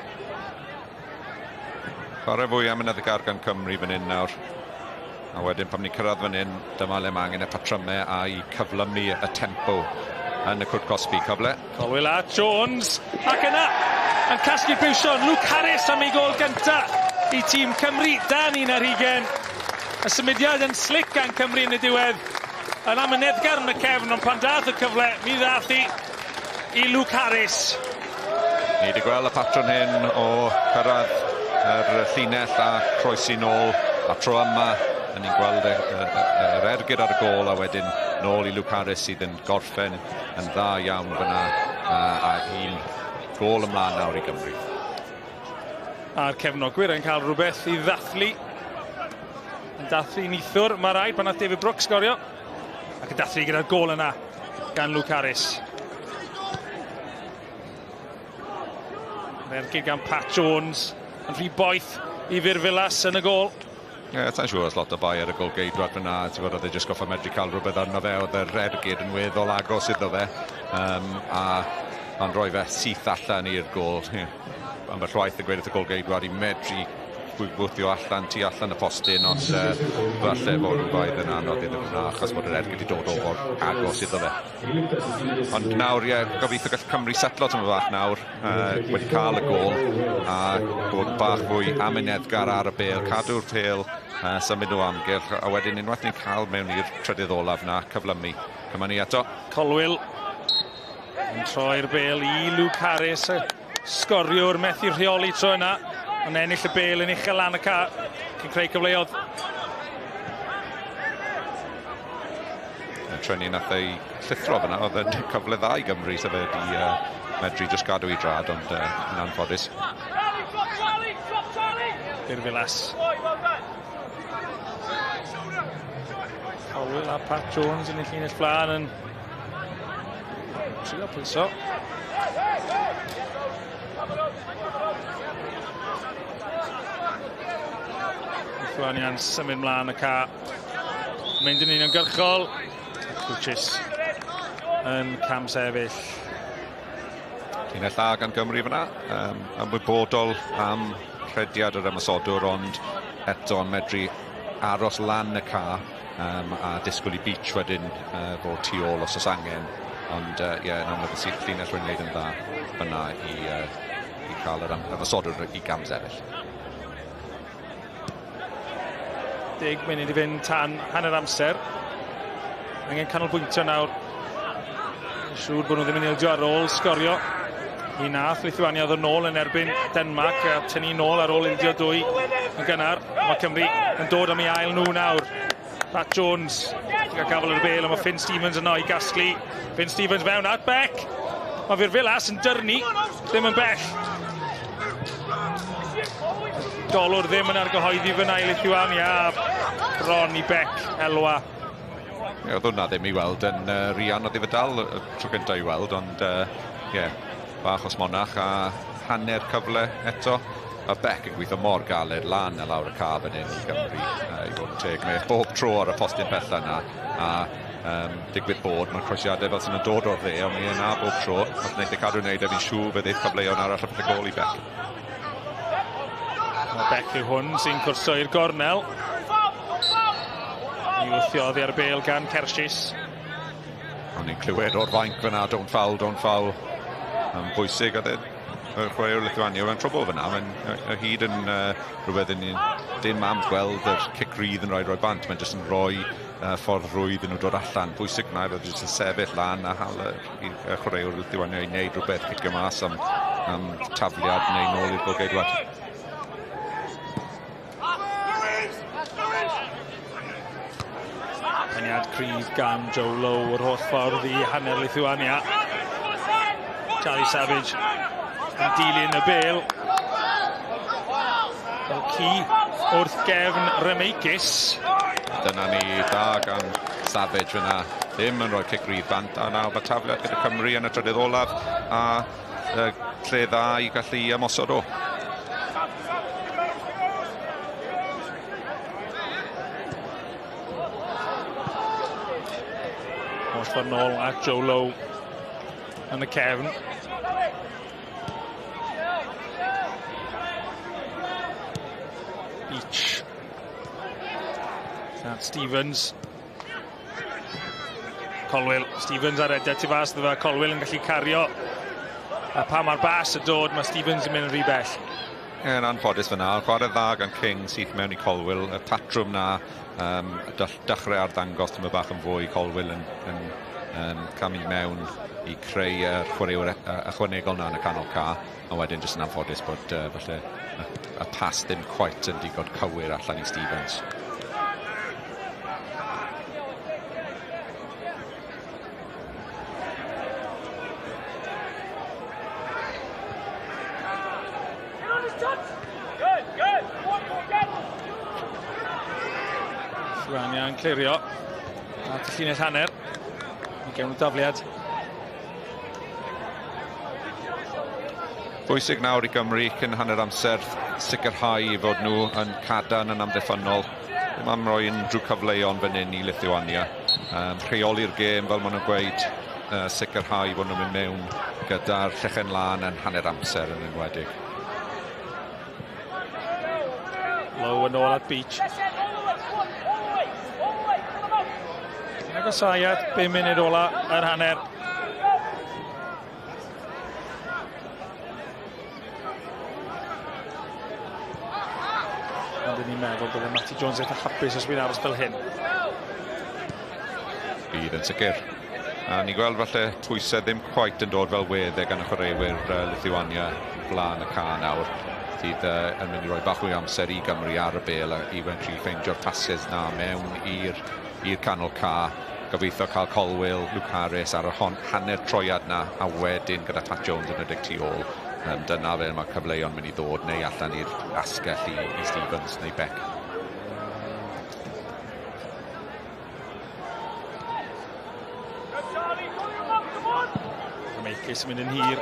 Chwarae fwy am amyneddgar gan Cymru fan hyn nawr. A wedyn pan ni'n cyrraedd fan hyn, dyma le mae angen y patrymau a'i cyflymu y tempo yn y cwrt cosbi. Cyfle. Colwill at Jones. Ac yna, yn casglu briwsion, Luke Harris am ei gôl gynta i tîm Cymru dan 21. Y symudiad yn slick gan Cymru yn y diwedd. Yn amyneddgar yn y cefn, ond pan dath y cyfle, mi ddath i Luke Harris. Ni wedi gweld y patrwm hyn o cyrraedd yr llinell a croesi nôl, a tro yma yn ni'n gweld yr ergyd ar y gôl a wedyn nôl i Luke Harris sydd yn gorffen yn dda iawn fyna a un gôl ymlaen nawr i Gymru. A'r cefnogwyr yn cael rhywbeth i ddathlu. Yn dathlu neithiwr, mae rhaid pan nath David Brooks sgorio. Ac yn dathlu gyda'r gôl yna gan Luke Harris. Ergyd gan Pat Jones yn rhy boeth i Virvilas yn y gôl. Ie, yeah, sa'n siŵr os lot o bai ar y gôl geidwad fyna. Ti'n gwybod, oedd e jyst goffa medru cael rhywbeth arno fe, oedd yr ergyd yn weddol agos iddo fe. A mae'n rhoi fe syth allan i'r gôl. Yeah. Ambell waith yn gweud wrth y gôl geidwad i medru gwthio allan, tu allan y postyn, ond falle fod rhywbeth yn anodd iddo fyna, achos bod yr ergyd wedi dod o mor agos iddo fe. Ond nawr, ie, gobeithio gall Cymru setlo tamaid bach nawr, wedi cael y gôl, a bod bach fwy amyneddgar ar y bêl, cadw'r pêl, symud o amgylch, a wedyn unwaith ni'n cael mewn i'r trydydd olaf na, cyflymu. Cyma ni eto. Colwill yn troi'r bêl i Luke Harris, y sgoriwr methu rheoli tro yna. Ond ennill y bêl yn uchel lan y ca cyn creu cyfleoedd. Y treni nath ei llithro fyna, oedd yn cyfle dda i Gymru sef wedi medru jyst gadw i drad, ond yn anffodus. Virvilas. Colwill a Pat Jones yn y llinell flaen yn trio pwyso. Lithuania'n symud mlaen y ca. Mynd yn uniongyrchol. Kuchis yn cam sefyll. Llinell dda gan Gymru fyna. Ymwybodol am rhediad yr ymosodwr, ond eto yn medru aros lan y ca a disgwyl i Beach wedyn fod tu ôl os oes angen. Ond ie, yn amlwg y syth llinell rwy'n wneud yn dda fyna i cael yr ymosodwr i gam sefyll. 10 munud i fynd tan hanner amser. Angen canolbwyntio nawr. Siŵr bod nhw ddim yn ildio ar ôl sgorio. Mi nath Lithuania ddod nôl yn erbyn Denmark a tynnu nôl ar ôl ildio 2 yn gynnar. Mae Cymru yn dod am ei ail nhw nawr. Pat Jones yn gafael ar y bêl, ond mae Finn Stevens yno i gasglu. Finn Stevens mewn at Beck. Mae Virvilas yn dyrnu, ddim yn bell. Golwr ddim yn argyhoeddi fyna i Lithuania. Bron i Beck elwa. Ie, oedd hwnna ddim i weld yn Rian oedd i fydal y tro gyntaf i weld, ond ie, bach o smonach a hanner cyfle eto. A Beck yn gweithio mor galed lan a lawr y ca fan hyn i Gymru, i fod yn teg. Mae e bob tro ar y postyn pella yna, a digwydd bod, mae'r croesiadau fel sy'n yn dod o'r dde, ond mae e yna bob tro. Os wneith e cadw wneud e, fi'n siŵr fe ddeith cyfleon arall a falle gôl i Beck. Mae Beck yw hwn sy'n cwrso i'r gornel. I wthio oddi ar y bêl gan Kershis. O'n i'n clywed o'r fainc fyna, don't foul, don't foul. Yn bwysig, oedd e, y chwaraewr Lithuania mewn trwbl fyna. Mae'n o hyd yn rhywbeth yn dim am gweld yr cic rydd yn rhoi bant. Mae'n jyst yn rhoi ffordd rwydd i nhw dod allan. Bwysig fyna, fe jyst yn sefyll lan a hal y chwaraewr Lithuania i wneud rhywbeth, cicio mas am tafliad neu nôl i'r golgeidwad. Peniad cryf gan Joe Lowe yr holl ffordd i hanner Lithuania. Charlie Savage yn dilyn y bêl. Fel ci wrth gefn Remeikis. Dyna ni, da gan Savage fyna. Ddim yn rhoi cic rydd bant. A nawr mae tafliad gyda Cymru yn y trydydd olaf. A lle dda i gallu ymosod o. Holl ffordd nôl at Joe Lowe yn y cefn. Beach. At Stevens. Colwill. Stevens ar edrych tu fas iddo fe. Colwill yn gallu cario. A pan mae'r bas yn dod, mae Stevens yn mynd yn rhy bell. Ie, yn anffodus fyna. Chwarae dda gan King syth mewn i Colwill. Y patrwm na, dechrau arddangos tyma bach yn fwy. Colwill yn camu mewn i creu yr chwaraewr ychwanegol na yn y canol ca. A wedyn jyst yn anffodus bod falle y pas ddim quite yn digon cywir allan i Stevens. Lithuania yn clirio at y llinell hanner. Mi gewn nhw dafliad. Bwysig nawr i Gymru cyn hanner amser sicrhau fod nhw yn cadarn yn amddiffynnol. Ddim am roi unrhyw cyfleon fan hyn i Lithuania. Rheoli'r gêm, fel maen nhw'n gweud, sicrhau fod nhw'n mynd mewn gyda'r llechen lân yn hanner amser yn enwedig. Lowe yn ôl at Beach. Agosau at 5 munud ola yr hanner. Ond ni'n meddwl bod Matty Jones eitha hapus os wy'n aros fel hyn. Bydd yn sicr. A ni'n gweld falle pwysau ddim quite yn dod fel wedde gan y chwaraewyr Lithuania flaen y ca nawr. Sydd yn mynd i roi bach fwy o amser i Gymru ar y bêl a i fedru ffeindio'r passes na mewn i'r canol ca. Gobeithio cael Colwill, Luke Harris ar y hanner troiad na, a wedyn gyda Pat Jones yn rhedeg tu ôl. Dyna fel mae cyfleon mynd i ddod neu allan i'r asgell i Stevens neu Beck. Kuchis yn mynd yn hir.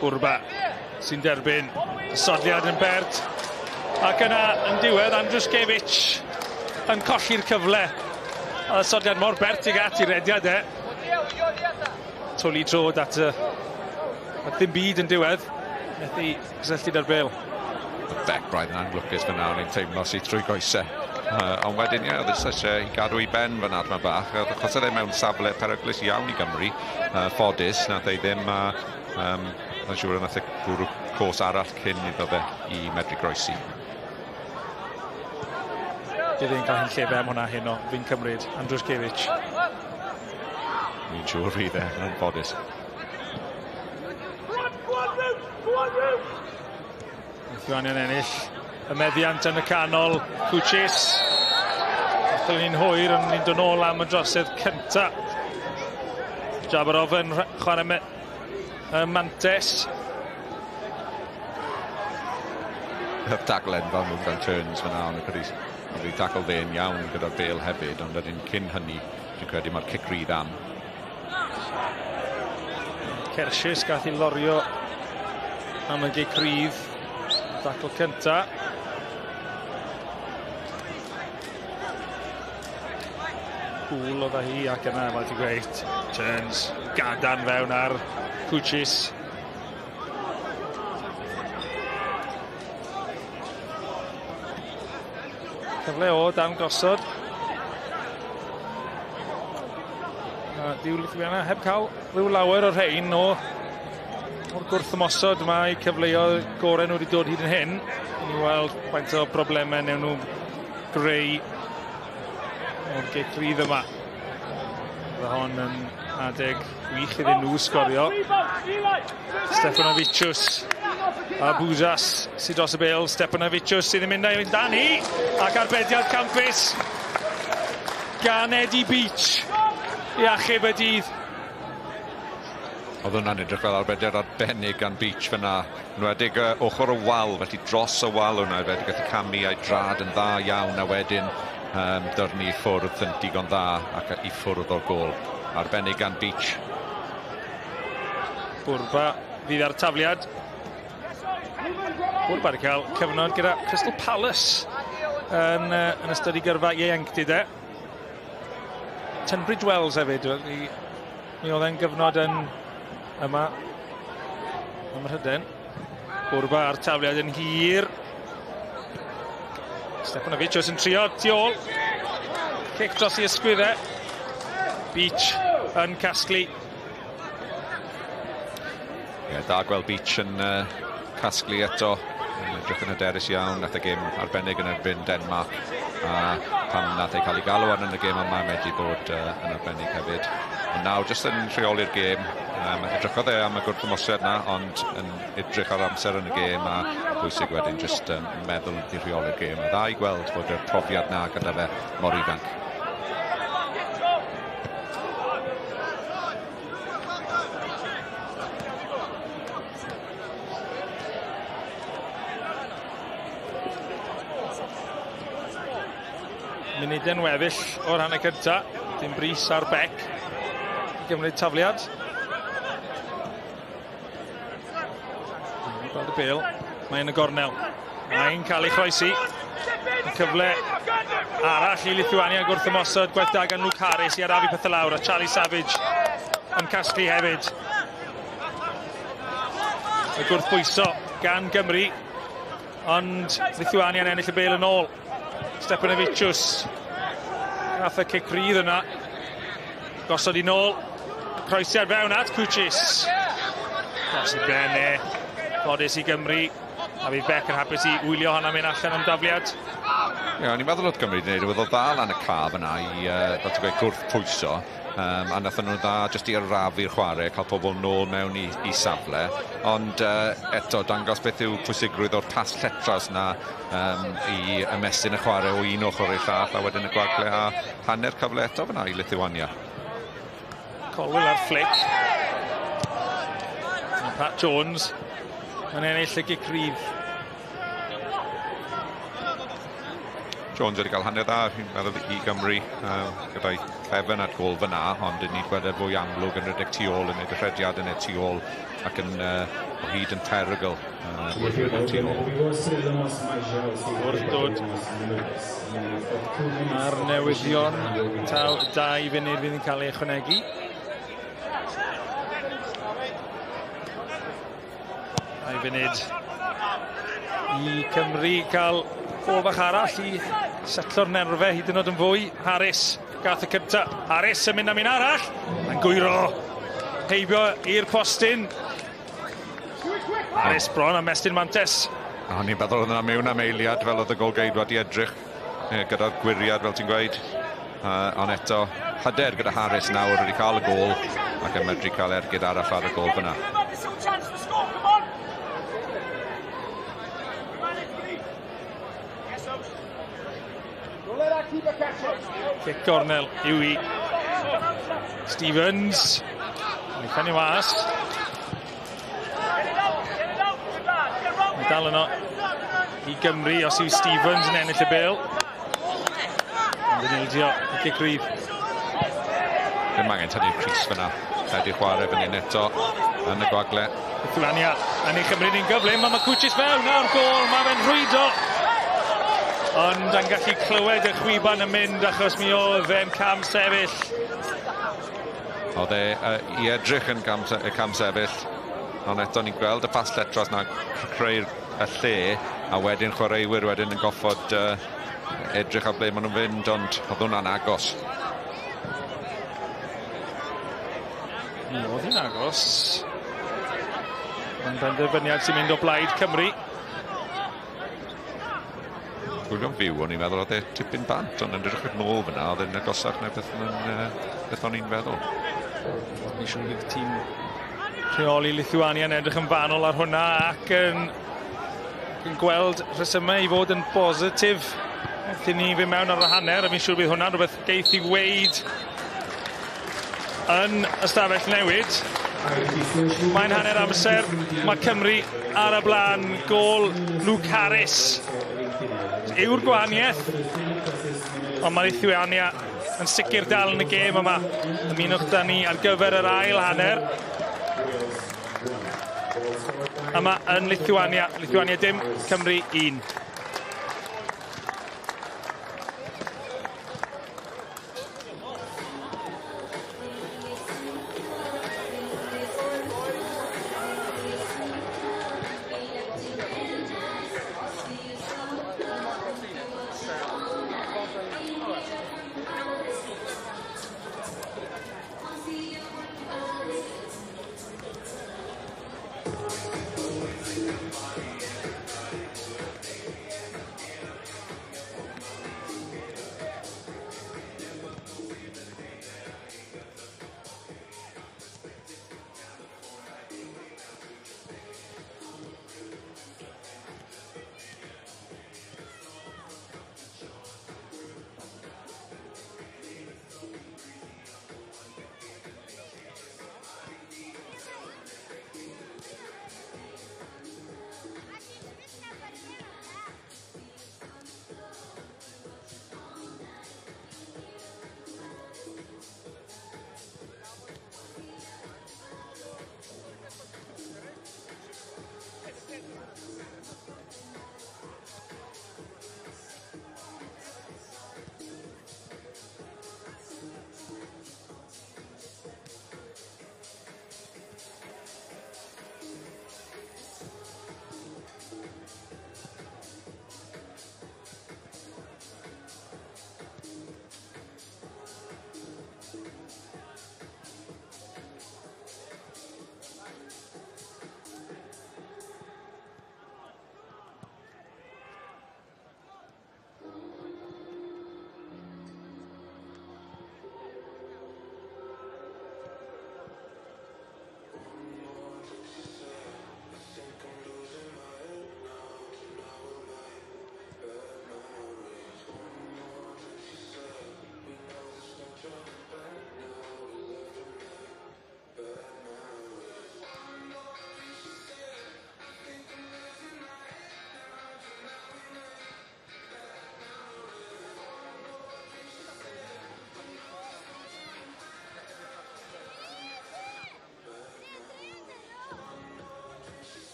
Burba sy'n derbyn. Sodliad yn bert. Ac yna yn diwedd Andruszkiewicz yn colli'r cyfle. A sodliad mor bert ag at i rediad e. Twli drod at y... At ddim byd yn diwedd. Methu cysylltu da'r bel. Beck braidd yn anglwcus fyna, o'n i'n teimlo sydd trwy goesau. Ond wedyn, ie, oedd eisiau i gadw i ben fyna adma bach. Achos oedd e mewn safle peryglus iawn i Gymru. Ffodus, nath ei ddim, yn siŵr nath e bwrw cos arall cyn iddo fe i medru groesi. Bydd e'n cael hi'n llefe am hwnna heno, fi'n cymryd, Andruszkiewicz. Fi'n siŵr fydd e, yn ffodus. Lithuania'n ennill y meddiant yn y canol, Kuchis. Allan ni'n hwyr, ond ni'n dod nôl am y drosedd cynta. Jabarov yn chwarae y mantes. Y tackle enfawr nhw gan Turns fyna, ond oedd ei tackle fe'n iawn gyda'r bel hefyd, ond wedyn cyn hynny, dwi'n credu mae'r cic rydd am. Kershis gath ei lorio am y gic rydd. Tackle cynta. Cwl oedd hi ac yna, fel ti'n gweud, Turns gadarn fewn ar Kuchis. Cyfle o dan gosod. Dyw Lithuania heb cael rhyw lawer o'r rhain o'r gwrthymosod. Mae cyfleoedd gorau nhw wedi dod hyd yn hyn. I ni weld faint o broblemau newn nhw greu o'r gic rydd yma. Bydd hon yn adeg wych iddyn nhw sgorio. Steponavičius a Buzas sydd dros y bêl. Steponavičius sydd yn mynd â'i dan hi ac arbediad campus gan Eddie Beach i achub y dydd. Oedd hwnna'n edrych fel arbediad arbennig gan Beach fyna. Enwedig ochr y wal, felly dros y wal hwnna, fe wedi gallu camu a'i drad yn dda iawn a wedyn dyrnu i ffwrdd yn digon dda ac i ffwrdd o'r gôl. Arbennig gan Beach. Burba fydd ar tafliad. Burba wedi cael cyfnod gyda Crystal Palace yn ystod ei gyrfa ieuenctid e. Tunbridge Wells hefyd. Mi oedd e'n gyfnod yn yma ym Mhrydain. Burba ar tafliad yn hir. Steponavičius yn trio tu ôl. Cic dros i ysgwydd e. Beach yn casglu. Ie, da gweld Beach yn casglu eto. Yn edrych yn hyderus iawn, nath e gêm arbennig yn erbyn Denmark. A pan nath e cael ei galw arno yn y gêm yma, medru bod yn arbennig hefyd. Ond nawr, jyst yn rheoli'r gêm, edrychodd e am y gwrthymosod na, ond yn edrych ar amser yn y gêm a pwysig wedyn jyst meddwl i rheoli'r gêm. A dda i gweld bod y profiad na gyda fe mor ifanc. Munudau'n weddill o'r hanner cynta. Dim bris ar Beck i gymryd tafliad. Gweld y bêl. Mae yn y gornel. Mae'n cael ei chroesi. Cyfle arall i Lithuania gwrth ymosod. Gwaith da gan Luke Harris i arafu pethau lawr. A Charlie Savage yn casglu hefyd. Y gwrthbwyso gan Gymru. Ond Lithuania'n ennill y bêl yn ôl. Steponavičius. Nath y cic rydd yna. Gosod i nôl. Croesiad fewn at Kuchis. Dros i ben e. Ffodus i Gymru. A fydd Beck yn hapus i wylio hwnna mynd allan am dafliad. Ie, o'n i'n meddwl oedd Gymru wedi gwneud rhywbeth o dda lan y caf yna i, fel ti'n gweud, gwrthpwyso. A nathon nhw dda jyst i arafu'r chwarae, cael pobl nôl mewn i safle. Ond eto, dangos beth yw pwysigrwydd o'r pas lletras na i ymestyn y chwarae o un ochr i'r llall, a wedyn y gwagle a hanner cyfle eto fyna i Lithuania. Colwill ar flick. Pat Jones yn ennill y gic rydd. Jones wedi cael hanner dda, fi'n meddwl, i Gymru gyda'i cefn at gôl fyna, ond ni'n gweld e fwy amlwg yn rhedeg tu ôl, yn neud y rhediad yn y tu ôl ac yn o hyd yn perygl wrth rhedeg tu ôl. Wrth dod a'r newyddion taw 2 funud fydd yn cael ei ychwanegu. 2 funud i Cymru cael gôl bach arall i setlo'r nerfau hyd yn oed yn fwy. Harris gath y cynta. Harris yn mynd am un arall. Mae'n gwyro heibio i'r postyn. Harris bron am estyn mantes. O'n i'n meddwl oedd yna mewn am eiliad fel oedd y golgeidwad i edrych gyda'r gwyriad, fel ti'n gweud. Ond eto, hyder gyda Harris nawr wedi cael y gôl ac yn medru cael ergyd arall ar y gôl fyna. Cic gornel yw i Stevens. Mae'n pennu mas. Mae dal yno i Gymru os yw Stevens yn ennill y bêl. Ond yn ildio y cic rydd. Ddim angen tynnu'r crys fyna. Rhaid i chwarae fan hyn eto yn y gwagle. Lithuania yn ei chymryd ni'n gyflym. Mae Makuchis fewn nawr gôl. Mae fe'n rhwydo. Ond yn gallu clywed y chwiban yn mynd achos mi oedd e'n cam sefyll. Oedd e i edrych yn cam sefyll, ond eto ni'n gweld y pas lletras na creu'r y lle, a wedyn chwaraewyr wedyn yn goffod edrych ar ble maen nhw'n fynd, ond oedd hwnna'n agos. Mi oedd hi'n agos. Mae'n benderfyniad sy'n mynd o blaid Cymru. Gwylio'n fyw, o'n i'n meddwl oedd e tipyn bant, ond yn edrych yn ôl fyna, oedd e'n agosach na beth o'n i'n feddwl. Fi'n siŵr bydd tîm rheoli Lithuania yn edrych yn fanwl ar hwnna ac yn gweld rhesymau i fod yn bositif wrth i ni fynd mewn ar y hanner, a fi'n siŵr bydd hwnna'n rhywbeth geith i weud yn ystafell newid. Mae'n hanner amser, mae Cymru ar y blaen, gôl Luke Harris yw'r gwahaniaeth, ond mae Lithuania yn sicr dal yn y gêm yma. Ymunwch da ni ar gyfer yr ail hanner. Yma yn Lithuania, Lithuania dim, Cymru 1.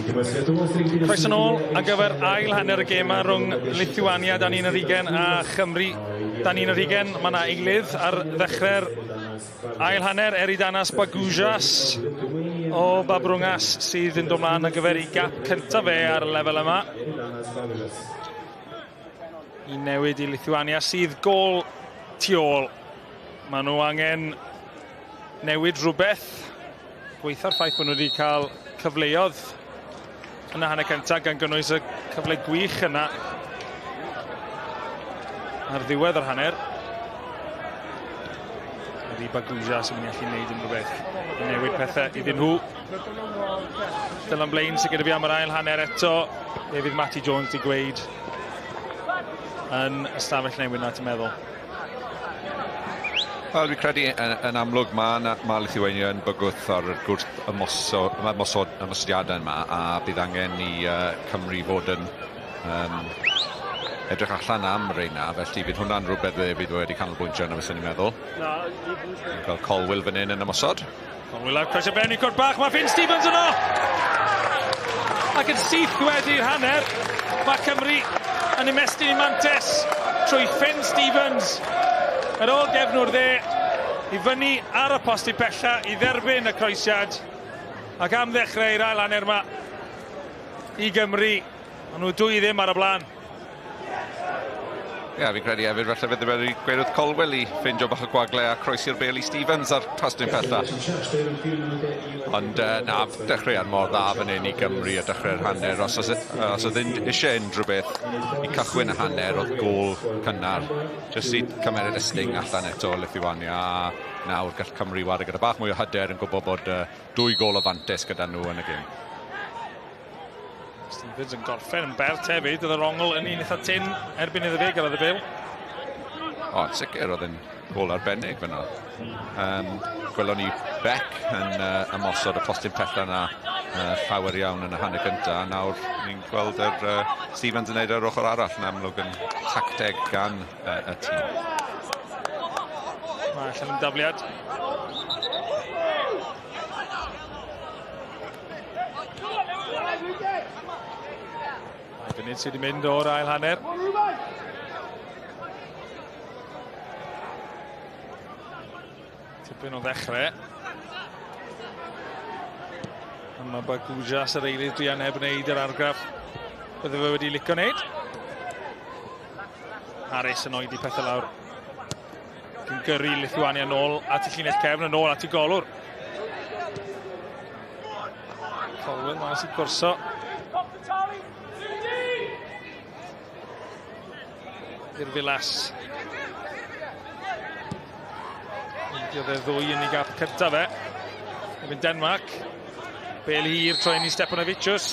Croeso nôl ar gyfer ail hanner y gêm rhwng Lithuania dan 21 a Chymru dan 21. Mae yna eilydd ar ddechrau'r ail hanner, Eridanas Bagujas o Babrungas sydd yn dod mlaen ar gyfer ei gap cyntaf fe ar y lefel yma. I newid i Lithuania sydd gôl tu ôl. Maen nhw angen newid rhywbeth. Gweitha'r ffaith bod nhw wedi cael cyfleoedd yn y hanner cyntaf, gan gynnwys y cyfle gwych yna ar ddiwedd yr hanner. Ydy Baguja sy'n mynd i allu gwneud unrhyw beth i newid pethau iddyn nhw. Dylan Blaine sydd gyda fi am yr ail hanner eto. Fe fydd Matty Jones wedi gweud yn ystafell newid na, ti'n meddwl? Wel, dwi'n credu yn amlwg mae Lithuania yn bygwth ar y gwrth ymosodiadau yma, a bydd angen i Cymru fod yn edrych allan am reina, felly bydd hwnna'n rhywbeth fydd wedi canolbwyntio arno, fyswn i'n meddwl. Ni'n gweld Colwill fan hyn yn ymosod. Colwill ar croesio fewn i cwrt bach, mae Finn Stevens yno! Ac yn syth wedi'r hanner, mae Cymru yn ymestyn i mantes trwy Finn Stevens. Ar ôl gefnwr dde, i fyny ar y post i pella i dderbyn y croesiad. Ac am ddechrau i'r ail hanner yma i Gymru, maen nhw 2-0 ar y blaen. Ie, fi'n credu hefyd falle fydd wedi gweud wrth Colwill i ffeindio bach o gwagle a croesi'r bêl i Stevens ar postyn pella. Ond na, dechreuad mor dda fan hyn i Gymru a dechrau'r hanner. Os oedd eisiau unrhyw beth i cychwyn y hanner, oedd gôl cynnar. Jyst i cymeryd y sting allan eto Lithuania. A nawr gall Cymru ware gyda bach mwy o hyder yn gwybod bod 2 gôl o fantes gyda nhw yn y gêm. Stevens yn gorffen yn bert hefyd, oedd yr ongl yn un eitha tyn erbyn iddo fe gyrraedd y bêl. O, yn sicr, oedd yn gôl arbennig fyna. Gwelon ni Beck yn ymosod y postyn pella yna llawer iawn yn y hanner gyntaf. A nawr ni'n gweld yr Stevens yn neud ar ochr arall, yn amlwg yn tacteg gan y tîm. Mae allan yn dafliad. Funud sydd wedi mynd o'r ail hanner. Tipyn o ddechrau. A mae Bagujas yr eilydd druan heb wneud yr argraff bydde fe wedi licio wneud. Harris yn oedi pethau lawr. Yn gyrru Lithuania nôl at y llinell cefn, yn ôl at y golwr. Colwill mas i gwrso. I'r Vilas. Eidiodd e ddwy yn ei gap cyntaf fe. Erbyn Denmark. Bêl hir troen i Stepanavicius.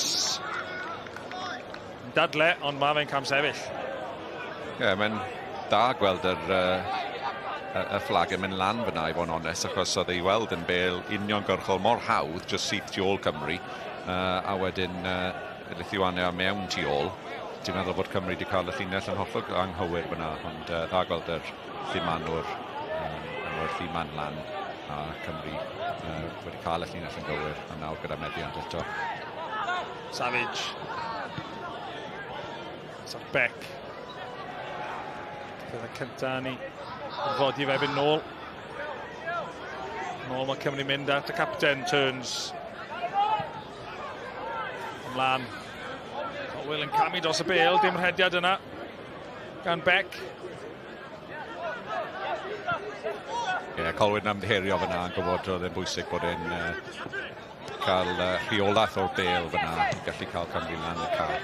Yn dadle, ond mae fe'n camsefyll. Ie, mae'n da gweld y fflag yn mynd lan fyna, i fod yn onest, achos oedd ei weld yn bêl uniongyrchol mor hawdd, jyst syth tu ôl Cymru, a wedyn Lithuania mewn tu ôl. Ti'n meddwl bod Cymru wedi cael y llinell yn hollol anghywir fyna, ond dda gweld yr llumanwr yn rhoi'r lluman lan, a Cymru wedi cael y llinell yn gywir, a nawr gyda meddiant eto. Savage. Sir Beck. Bydd y cyntaf ni fod i fe fynd nôl. Nôl mae Cymru mynd at y capten, Turns. Ymlaen. Colwill yn camu dros y bêl, dim rhediad yna gan Beck. Ie, Colwill yn ymddiheuro fyna yn gwybod oedd e'n bwysig bod e'n cael rheolaeth o'r bêl fyna i gallu cael Cymru lan y car.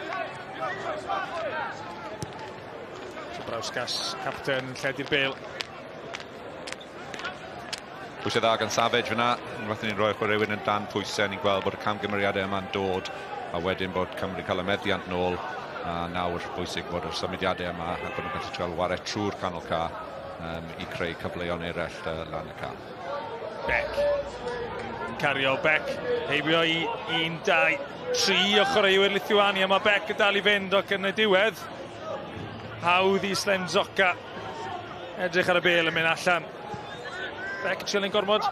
Brauskas, capten, lledu'r bêl. Pwysau dda gan Savage fyna. Unwaith ni'n rhoi'r chwaraewyr yn dan pwysau, ni'n gweld bod y camgymeriadau yma'n dod, a wedyn bod Cymru cael y meddiant nôl, a nawr bwysig bod yr symudiadau yma a bod nhw'n gallu trial ware trwy'r canol ca i creu cyfleon eraill lan y ca. Beck. Cario Beck. Heibio i 1, 2, 3 o chwaraewyr Lithuania. Mae Beck yn dal i fynd ac yn y diwedd. Hawdd i Slenzoka. Edrych ar y bêl yn mynd allan. Beck yn gormod.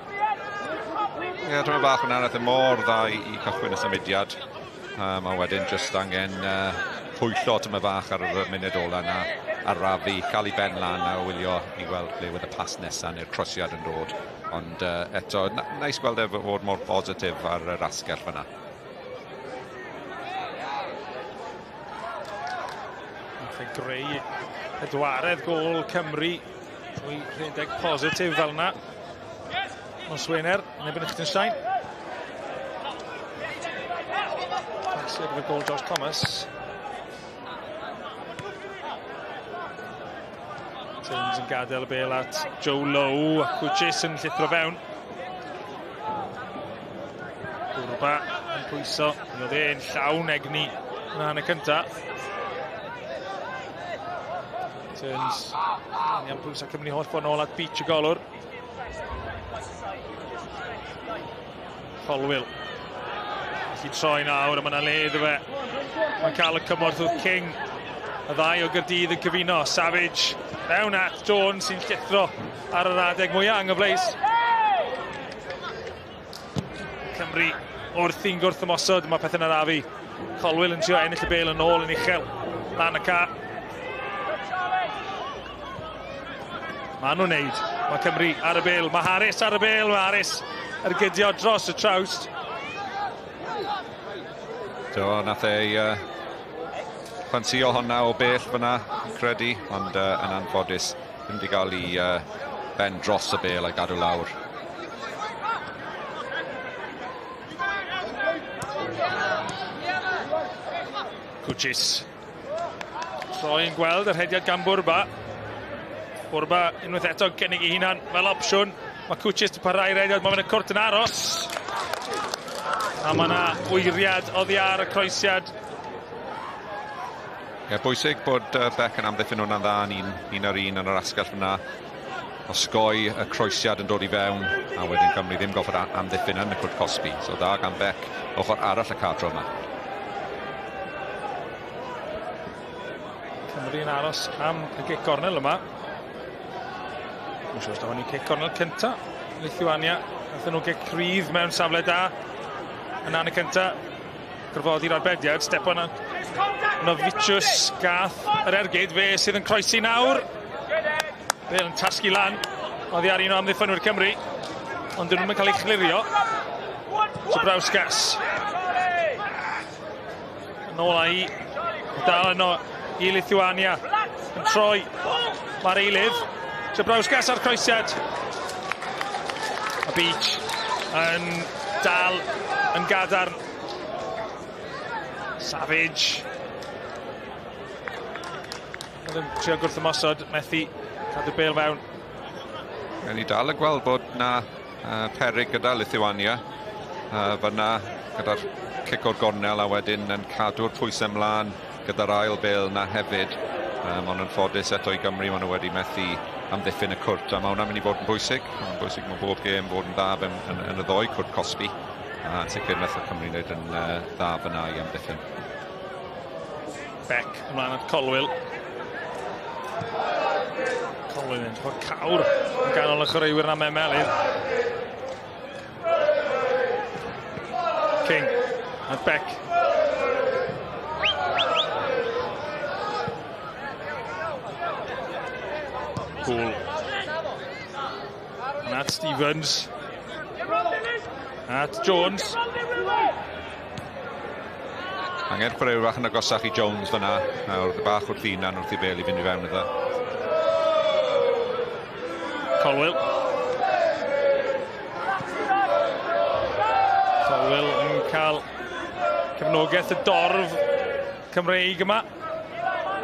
Ie, dyma bach yn arall, mor dda i cychwyn y symudiad. A wedyn jyst angen pwyllo tyma fach ar y munud ola yna, arafu, cael ei ben lan a wylio i weld ble wedd y pas nesaf neu'r crosiad yn dod. Ond eto, nais gweld e fod mor positif ar yr asgell fyna. Nath e greu pedwaredd gôl Cymru trwy rhedeg positif fel yna. Nos Wener, yn erbyn Liechtenstein. Pasiad efo gôl Josh Thomas. James yn gadael y bel at Joe Lowe, a Kuchis yn llithro fewn. Gwrba yn pwyso, mi oedd e'n llawn egni yn y hanner cynta. Turns, yn iawn pwyso Cymru holl ffordd nôl at Beach y golwr. Colwill. Felly troi nawr, a mae yna le iddo fe. Mae'n cael y cymorth wrth King. Y ddau o Gaerdydd yn cyfuno. Savage mewn at Jones sy'n llithro ar yr adeg mwyaf anghyfleus. Cymru wrthi'n gwrth ymosod, mae pethau'n arafu. Colwill yn trio ennill y bêl yn ôl yn uchel. Lan y ca. Maen nhw'n neud. Mae Cymru ar y bêl. Mae Harris ar y bêl. Mae Harris ergydio dros y trawst. Do, nath ei ffansio hwnna o bell fyna, yn credu, ond yn anffodus ddim wedi cael ei ben dros y bêl a'i gadw lawr. Kuchis. Troi yn gweld yr rhediad gan Bwrba. Bwrba unwaith eto gynnig ei hunan fel opsiwn. Mae Kuchis wedi parhau rhediad, mae fe'n y cwrt yn aros. A mae yna wyriad oddi ar y croesiad. Ie, bwysig bod Beck yn amddiffyn hwnna'n dda yn un ar un yn yr asgell fyna. Osgoi y croesiad yn dod i fewn, a wedyn Cymru ddim goffod amddiffyn yn y cwrt cosbi. So dda gan Beck ochr arall y cadro yma. Cymru yn aros am y gic gornel yma. Dwi'n siŵr os daw ni cic gornel cynta. Lithuania, nathon nhw gic cryf mewn safle da. Yn y cynta, gorfodi'r arbediad, Stepan Novicius gath yr ergyd, fe sydd yn croesi nawr. Bale yn tasgu lan, oddi ar un o amddiffynwyr Cymru, ond dyn nhw'n cael ei chlirio. Zubrauskas. Yn ôl â hi, dal yno i Lithuania, yn troi, mae'r eilydd. Zubrauskas ar croesiad. A Beach yn dal yn gadarn. Savage. Oedd yn trio gwrth ymosod, methu cadw bêl fewn. Ni dal yn gweld bod na peryg gyda Lithuania. Fyna gyda'r cic o'r gornel a wedyn yn cadw'r pwysau ymlaen gyda'r ail bêl na hefyd. Ond yn ffodus eto i Gymru, maen nhw wedi methu amddiffyn y cwrt, a mae hwnna'n mynd i fod yn bwysig. Mae'n bwysig mewn bob gêm fod yn dda yn y ddoi cwrt cosbi. A yn sicr nath y Cymru wneud yn dda fyna i amddiffyn. Beck ymlaen at Colwill. Colwill yn ffordd cawr yn ganol y chwaraewyr na Melydd. King at Beck. Poole. And at Stevens. At Jones. Angen chwaraewyr bach yn agosach i Jones fyna. Nawr bach wrth hunan wrth i bêl i fynd i fewn iddo. Colwill. Colwill yn cael cefnogaeth y dorf Cymreig yma.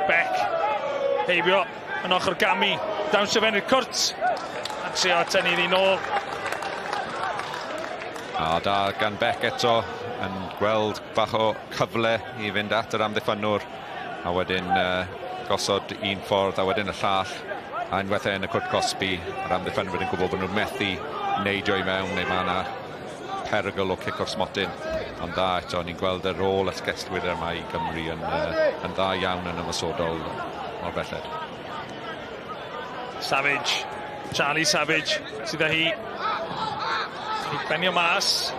Beck heibio yn ochr gamu. Dawnsio fewn i'r cwrt. A trio tynnu iddi nôl. A da gan Beck eto yn gweld bach o cyfle i fynd at yr amddiffynnwr a wedyn gosod un ffordd a wedyn y llall, a unwaith e yn y cwrt cosbi, yr amddiffynwyr yn gwybod bod nhw'n methu neidio i mewn neu mae yna perygl o cic o'r smotyn. Ond dda eto, ni'n gweld y rôl asgellwyr yma i Gymru yn dda iawn yn ymosodol mor belled. Savage, Charlie Savage sydd â hi. I benio mas.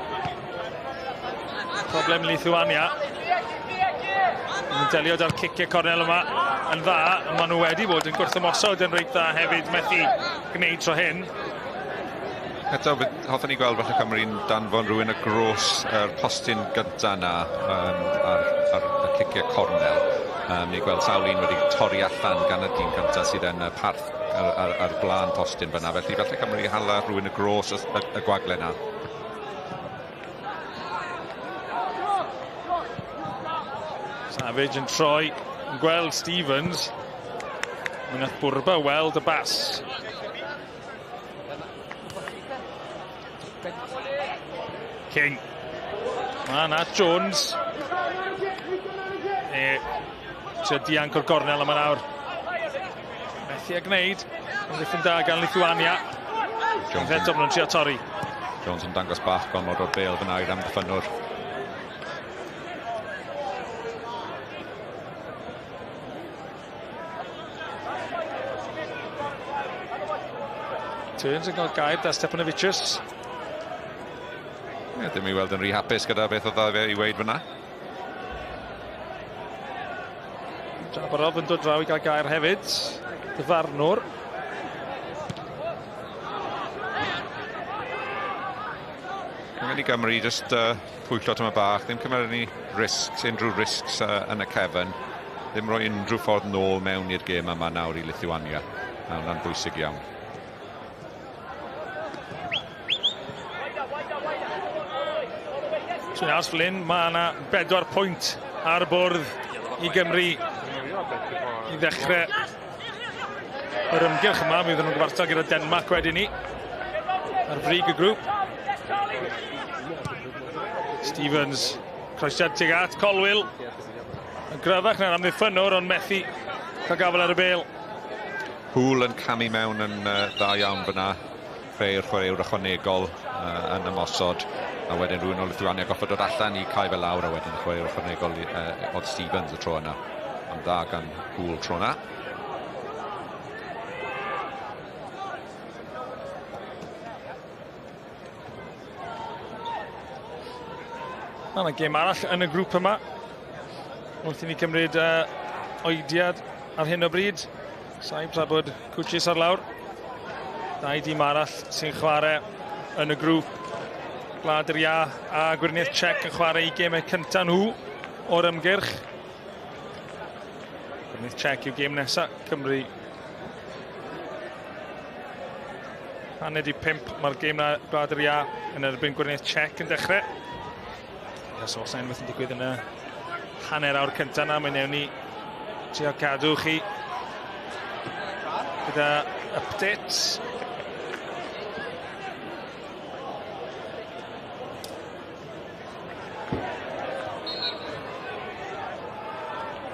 Problem Lithuania. Yn delio da'r ciciau cornel yma yn dda, ond maen nhw wedi bod yn gwrthymosod yn reit dda hefyd, methu gwneud tro hyn. Eto, hoffwn i gweld falle Cymru'n danfon rhywun y gros yr postyn gyntaf na ar y ciciau cornel. Ni'n gweld sawl un wedi torri allan gan y dyn cyntaf sydd yn y parth ar blaen postyn fyna. Felly falle Cymru hala rhywun y gros y gwagle na. Savage yn troi, yn gweld Stevens. Mi nath Bwrba weld y bas. King. Mae na Jones. Trio dianc o'r gornel yma nawr. Methu a gwneud. Amddiffyn da gan Lithuania. Jones Eto maen nhw'n trio torri. Jones yn dangos bach gormod o'r bêl fyna i'r amddiffynnwr. Turns yn cael gair da Stepanovicius. Ie, ddim i weld yn rhy hapus gyda beth oedd fe i weud fyna. Jabarov yn dod draw i gael gair hefyd. Dyfarnwr. Angen i Gymru jyst pwyllo tyma bach, ddim cymryd any risks, unrhyw risks yn y cefn. Ddim rhoi unrhyw ffordd nôl mewn i'r gêm yma nawr i Lithuania. Mae hwnna'n bwysig iawn. Dwi'n aros fel hyn, mae yna 4 pwynt ar y bwrdd i Gymru i ddechrau yr ymgyrch yma. Mi fydden nhw'n gyfartal gyda Denmark wedyn ni ar frig y grŵp. Stevens, croesiad tuag at Colwill. Yn gryfach na'r amddiffynnwr, ond methu cael gafael ar y bêl. Hŵl yn camu mewn yn dda iawn fyna. Creu'r chwaraewr ychwanegol yn ymosod. A wedyn rhywun o Lithuania goffod dod allan i cael fe lawr, a wedyn chwaraewr ychwanegol oedd Stevens y tro yna. Ond dda gan Hŵl tro yna. Mae yna gêm arall yn y grŵp yma. Wrth i ni cymryd oediad ar hyn o bryd. Saib tra bod Cwtshis ar lawr. Dau dîm arall sy'n chwarae yn y grŵp. Gwlad yr Iâ a Gweriniaeth Czech yn chwarae i gemau cyntaf nhw o'r ymgyrch. Gweriniaeth Czech yw gêm nesaf Cymru. 4:30 mae'r gêm na Gwlad yr Iâ yn erbyn Gweriniaeth Czech yn dechrau. Os oes unrhyw yn digwydd yn y hanner awr cyntaf na, mae'n newn ni trio cadw chi gyda updates.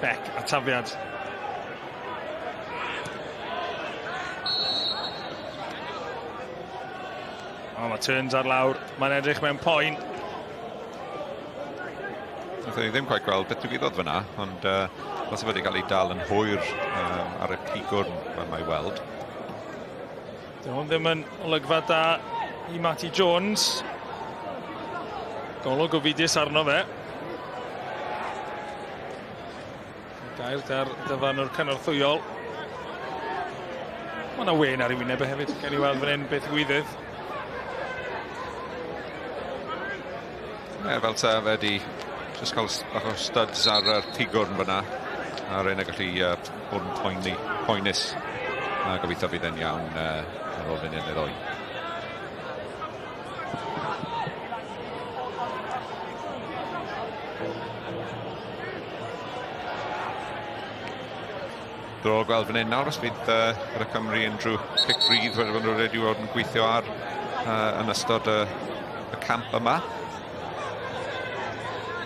Beck a tafiad. O, mae Turns ar lawr. Mae'n edrych mewn poen. Nathon ni ddim quite gweld beth ddigwyddodd fyna, ond os wedi cael ei dal yn hwyr ar y pigwrn fel mae weld. Dyw hwn ddim yn olygfa da i Matty Jones. Golwg gofidus arno fe. Gair da'r dyfarnwr cynorthwyol. Mae yna wen ar ei wyneb e hefyd. Gawn ni weld fan hyn beth ddigwyddodd. Ie, fel ta fe di jyst cael bach o studs ar yr pigwrn fyna. A rhain yn gallu bod yn poenus. A gobeithio bydd e'n iawn ar ôl funud neu ddoi. Diddorol gweld fan hyn nawr os bydd gyda Cymru unrhyw cic rydd wedi bod nhw wedi bod yn gweithio ar yn ystod y camp yma.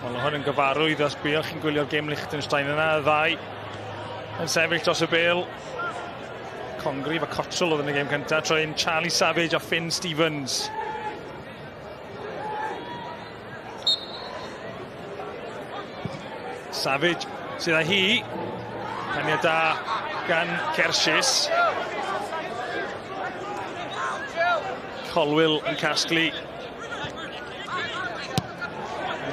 Wel, mae hwn yn gyfarwydd os buoch chi'n gwylio'r gêm Liechtenstein yna, y ddau yn sefyll dros y bêl. Congreve a Cottrell oedd yn y gêm cyntaf, tro un Charlie Savage a Finn Stevens. Savage sydd â hi. Peniad da gan Kershis. Colwill yn casglu.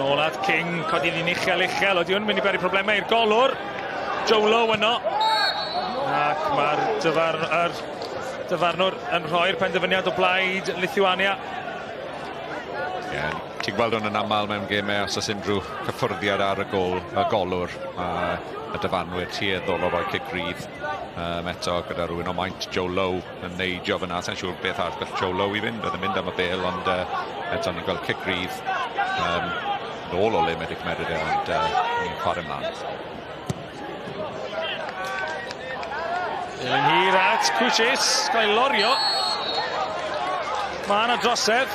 Nôl at King, codi ni'n uchel uchel, oeddi hwn mynd i beri problemau i'r golwr. Joe Lowe yno. Ac mae'r dyfarnwr yn rhoi'r penderfyniad o blaid Lithuania. Ie, yeah, ti'n gweld hwn yn aml mewn gemau os oes unrhyw cyffyrddiad ar y gol, y golwr a y dyfarnwyr tueddol o roi cic rydd eto gyda rhywun o maint Joe Lowe yn neidio fyna. Sa'n siŵr beth arall gall Joe Lowe i fynd, oedd yn mynd am y bêl, ond eto ni'n gweld cic rydd nôl o le mae wedi cymeryd e, ond ni'n chwarae ymlaen. Yn hir at Kuchis, gael ei lorio. Mae yna drosedd.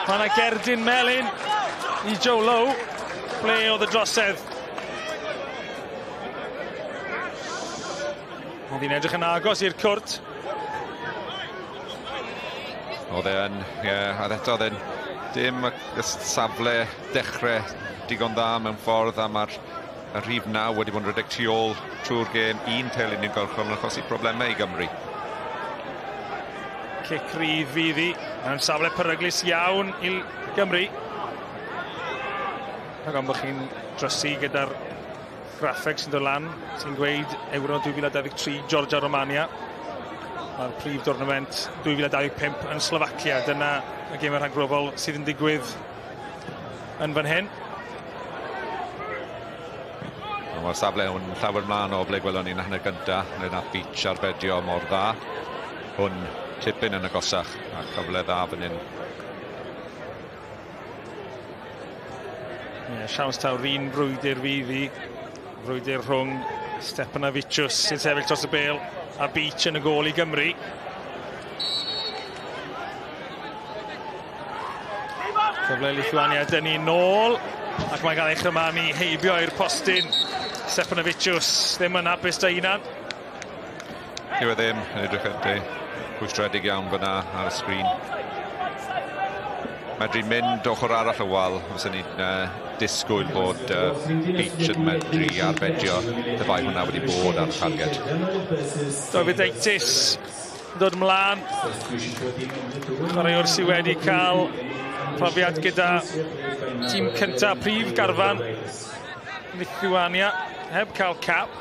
Mae yna gerdyn melyn i Joe Lowe. Ble oedd y drosedd? Oedd hi'n edrych yn agos i'r cwrt. Oedd e yn, ie, a eto oedd e'n dim y safle dechrau digon dda mewn ffordd, a mae'r rhif 9 wedi bod yn rhedeg tu ôl trwy'r gêm, un pêl uniongyrchol yn achosi problemau i Gymru. Cic rydd fydd hi, mewn safle peryglus iawn i Gymru. Rhag ofn bod chi'n drysu gyda'r graffeg sy'n dod lan, sy'n gweud Euro 2023 Georgia Romania. Mae'r prif dwrnament 2025 yn Slofacia. Dyna y gemau rhagbrofol sydd yn digwydd yn fan hyn. Mae'r safle hwn llawer mlaen o ble gwelon ni'n hanner gyntaf, le nath Beach arbedio mor dda. Hwn tipyn yn agosach a cyfle dda fan hyn. Ie, siawns taw'r un frwydr fydd hi. Frwydr rhwng Stepanavicius sy'n sefyll dros y bêl a Beach yn y gôl i Gymru. Cyfle Lithuania dynnu nôl, ac mae'n cael ei chymanu heibio i'r postyn. Stepanavicius ddim yn hapus da hunan. Dyw e ddim yn edrych yn rhwystredig iawn fyna ar y sgrin. Medru mynd ochr arall y wal, fysen ni'n disgwyl bod Beach yn medru arbedio pe bai hwnna wedi bod ar y targed. Dovydaitis yn dod ymlaen. Chwaraewr sydd wedi cael profiad gyda tîm cyntaf prif garfan Lithuania, heb cael cap.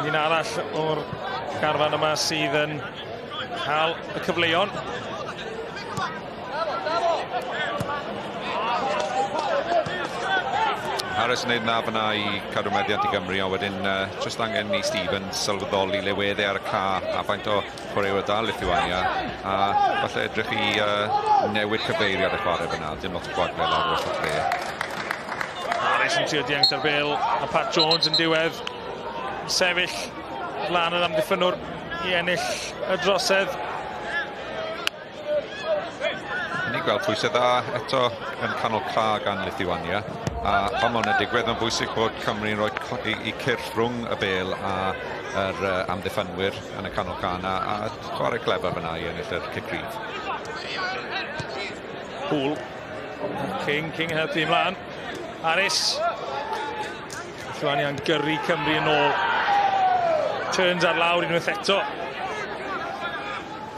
Un arall o'r garfan yma sydd yn cael y cyfleon. Harris yn neud na fyna i cadw meddiant i Gymru, ond wedyn jyst angen i Stevens sylweddoli le wedd e ar y ca a faint o chwaraewyr da Lithuania, a falle edrych i newid cyfeiriad y chwarae fyna, dim lot o gwagle lawr wrth y lle. Harris yn trio dianc da'r bêl, a Pat Jones yn diwedd sefyll lan yr amddiffynnwr i ennill y drosedd. Ni'n gweld pwysau dda eto yn canol ca gan Lithuania, a pan mae hwnna'n digwydd, mae'n bwysig bod Cymru'n rhoi i cyrff rhwng y bêl a yr amddiffynwyr yn y canol ca yna, a chwarae clefer fyna i ennill yr cic rydd. Poole. King, King yn helpu ymlaen. Harris. Lithuania'n gyrru Cymru yn ôl. Turns ar lawr unwaith eto.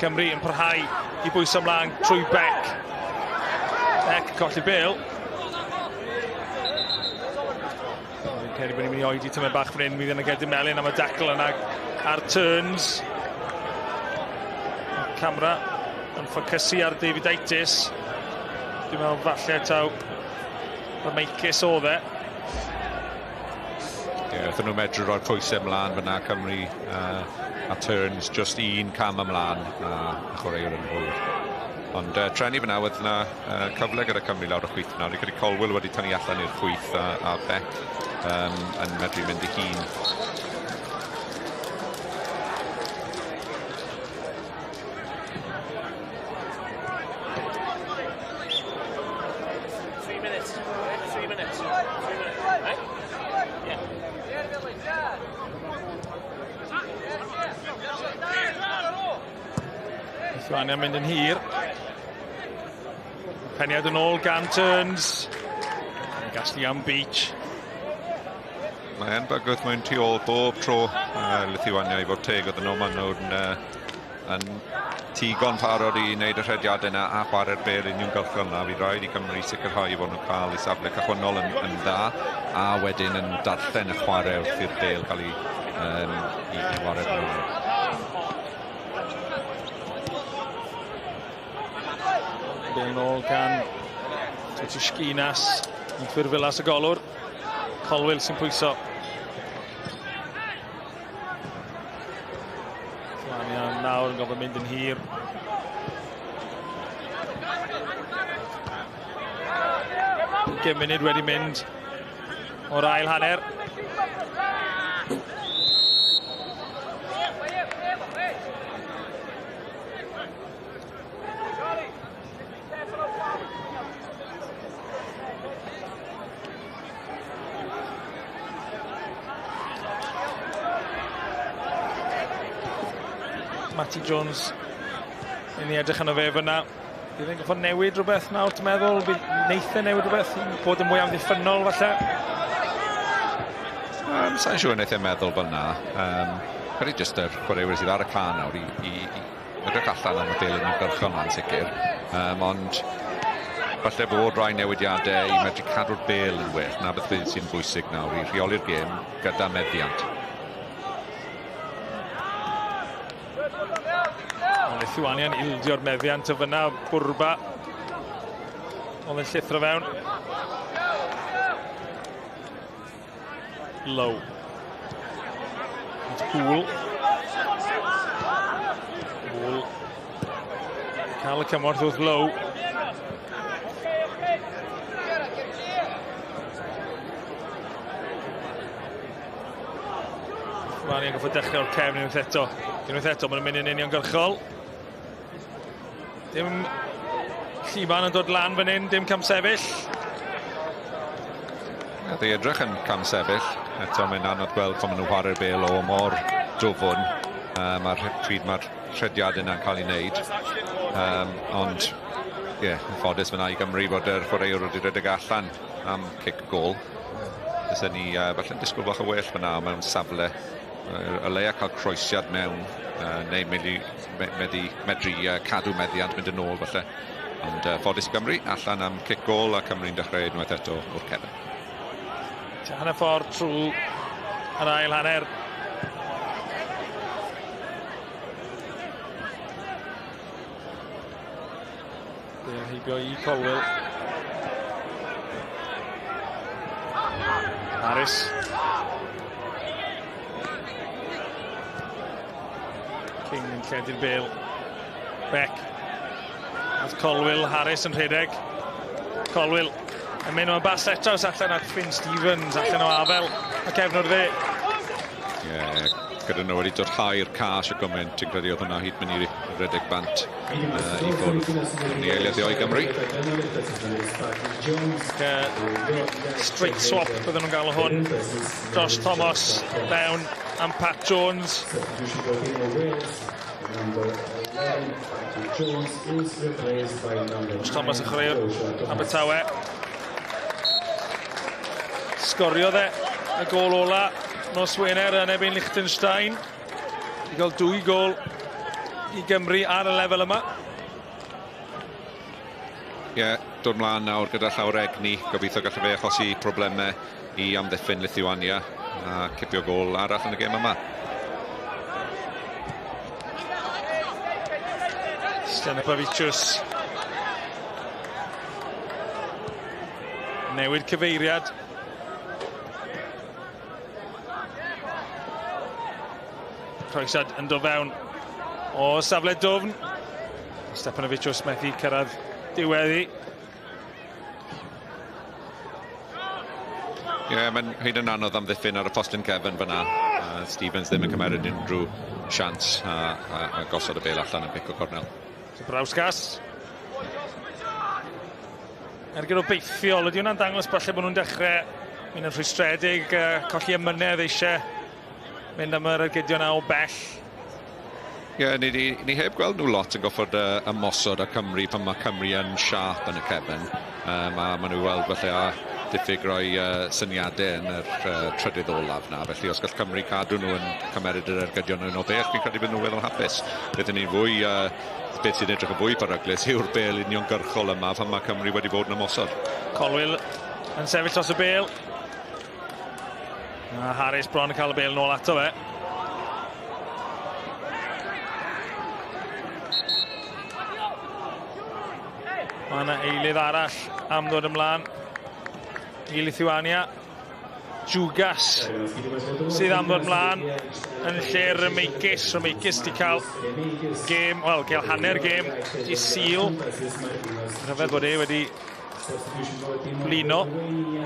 Cymru yn parhau i bwyso ymlaen trwy Beck. Beck colli bêl. Fi'n credu bod ni'n mynd i oedi tymed bach fan hyn, mi fydd yna gerdyn melyn am y dacl yna ar Turns. Camera yn ffocysu ar Davidaitis. Dwi'n meddwl falle taw Romeikis oedd e. Ie, wrthyn nhw medru roi'r pwysau ymlaen fyna Cymru a Turns just un cam ymlaen a chwaraewr yn hwyr. Ond treni fyna, oedd yna cyfle gyda Cymru lawr y chwith yna. Fi'n credu Colwill wedi tynnu allan i'r chwith a Beck yn medru mynd i hun. Lithuania mynd yn hir. Peniad yn ôl gan Turns. Gasglu am Beach. Mae e'n bygwth mewn tu ôl bob tro Lithuania i fod teg oedden nhw. Maen nhw'n yn Tigon parod i wneud y rhediadau yna a chwarae'r bêl uniongyrchol yna. Fydd rhaid i Gymru sicrhau fod nhw'n cael eu safle cychwynnol yn dda a wedyn yn darllen y chwarae wrth i'r bêl cael ei i wared nhw. Bêl nôl gan Tutuskinas yn Ffurfilas y golwr. Colwill sy'n pwyso. Flanian nawr yn gofod mynd yn hir. 5 munud wedi mynd o'r ail hanner. Matty Jones yn ei edrych arno fe fyna. Bydd e'n gorfod newid rhywbeth nawr, ti'n meddwl? Bydd neith e newid rhywbeth i bod yn mwy amddiffynnol falle? Sa'n siŵr wneith e meddwl fel na. Credu jyst yr chwaraewyr sydd ar y can nawr i edrych allan am y bêl uniongyrchol yma'n sicr. Ond falle bod rai newidiadau i medru cadw'r bêl yn well. Na beth sy'n bwysig nawr i rheoli'r gêm gyda meddiant. Lithuania'n ildio'r meddiant o fyna, Bwrba. Oedd yn llithro fewn. Low. Hŵl. Hŵl. Cael y cymorth wrth Low. Lithuania'n gorfod dechrau o'r cefn unwaith eto. Unwaith eto, maen nhw'n mynd yn uniongyrchol. Dim Lliban yn dod lan fan hyn, dim camsefyll. Nath ei edrych yn camsefyll. Eto mae'n anodd gweld pan maen nhw'n chwarae'r bêl o mor dwfwn. Mae'r pryd mae'r rhediad yna'n cael ei wneud. Ond, ie, yn ffodus fyna i Gymru bod yr chwaraewr wedi rhedeg allan am cic gôl. Fysen ni falle'n disgwyl bach o well fyna mewn safle. Y leia cael croesiad mewn, neu medru cadw meddiant mynd yn ôl falle. Ond ffodus i Gymru, allan am cic gôl a Cymru'n dechrau unwaith eto o'r cefn. Hanner ffordd trwy yr ail hanner. Bêl heibio i Colwill. Harris. King yn lledu'r bêl. Beck. At Colwill, Harris yn rhedeg. Colwill yn mynd o'n bas etraws allan at Finn Stevens, allan o afel. Y cefnwr dde. Ie, gyda nhw wedi dod hau'r cas y gymaint, ti'n credu oedd hwnna hyd mynd i redeg bant i ffwrdd. Ni eiliad i Gymru. Straight swap bydden nhw'n gael o hwn. Josh Thomas mewn am Pat Jones. Josh Thomas yn chwaraewr Abertawe. Sgoriodd e y gôl ola nos Wener yn erbyn Liechtenstein. I gael 2 gôl i Gymru ar y lefel yma. Ie, dod mlaen nawr gyda llawer egni. Gobeithio gallai fe achosi problemau i amddiffyn Lithuania a cipio gôl arall yn y gêm yma. Stenapavicius. Newid cyfeiriad. Croesiad yn dod fewn o safle dwfn. Stepanovicius methu cyrraedd diweddi. Ie, mae'n hyd yn anodd amddiffyn ar y postyn cefn fyna. Stevens ddim yn cymeryd unrhyw sians a gosod y bêl allan yn pico cornel. Brauskas. Ergyd obeithiol, ydy hwnna'n dangos falle bod nhw'n dechrau mynd yn rhwystredig, colli ymynedd eisiau mynd am yr ergydion 'na o bell. Ie, ni heb gweld nhw lot yn goffod ymosod â Cymru pan mae Cymru yn siarp yn y cefn. A maen nhw weld falle a Diffyg roi syniadau yn yr trydydd olaf na, felly os gall Cymru cadw nhw yn cymeryd yr ergydion yn o bell, fi'n credu bydd nhw'n weddol hapus. Beth ni'n fwy, beth sy'n edrych yn fwy peryglus yw'r bêl uniongyrchol yma pan mae Cymru wedi bod yn ymosod. Colwill yn sefyll dros y bêl. A Harris bron yn cael y bêl nôl ato fe. Mae yna eilydd arall am ddod ymlaen i Lithuania. Džiugas sydd am ddod ymlaen yn lle Remeikis. Remeikis wedi cael gêm, wel, cael hanner gêm di Sul. Rhyfedd bod e wedi blino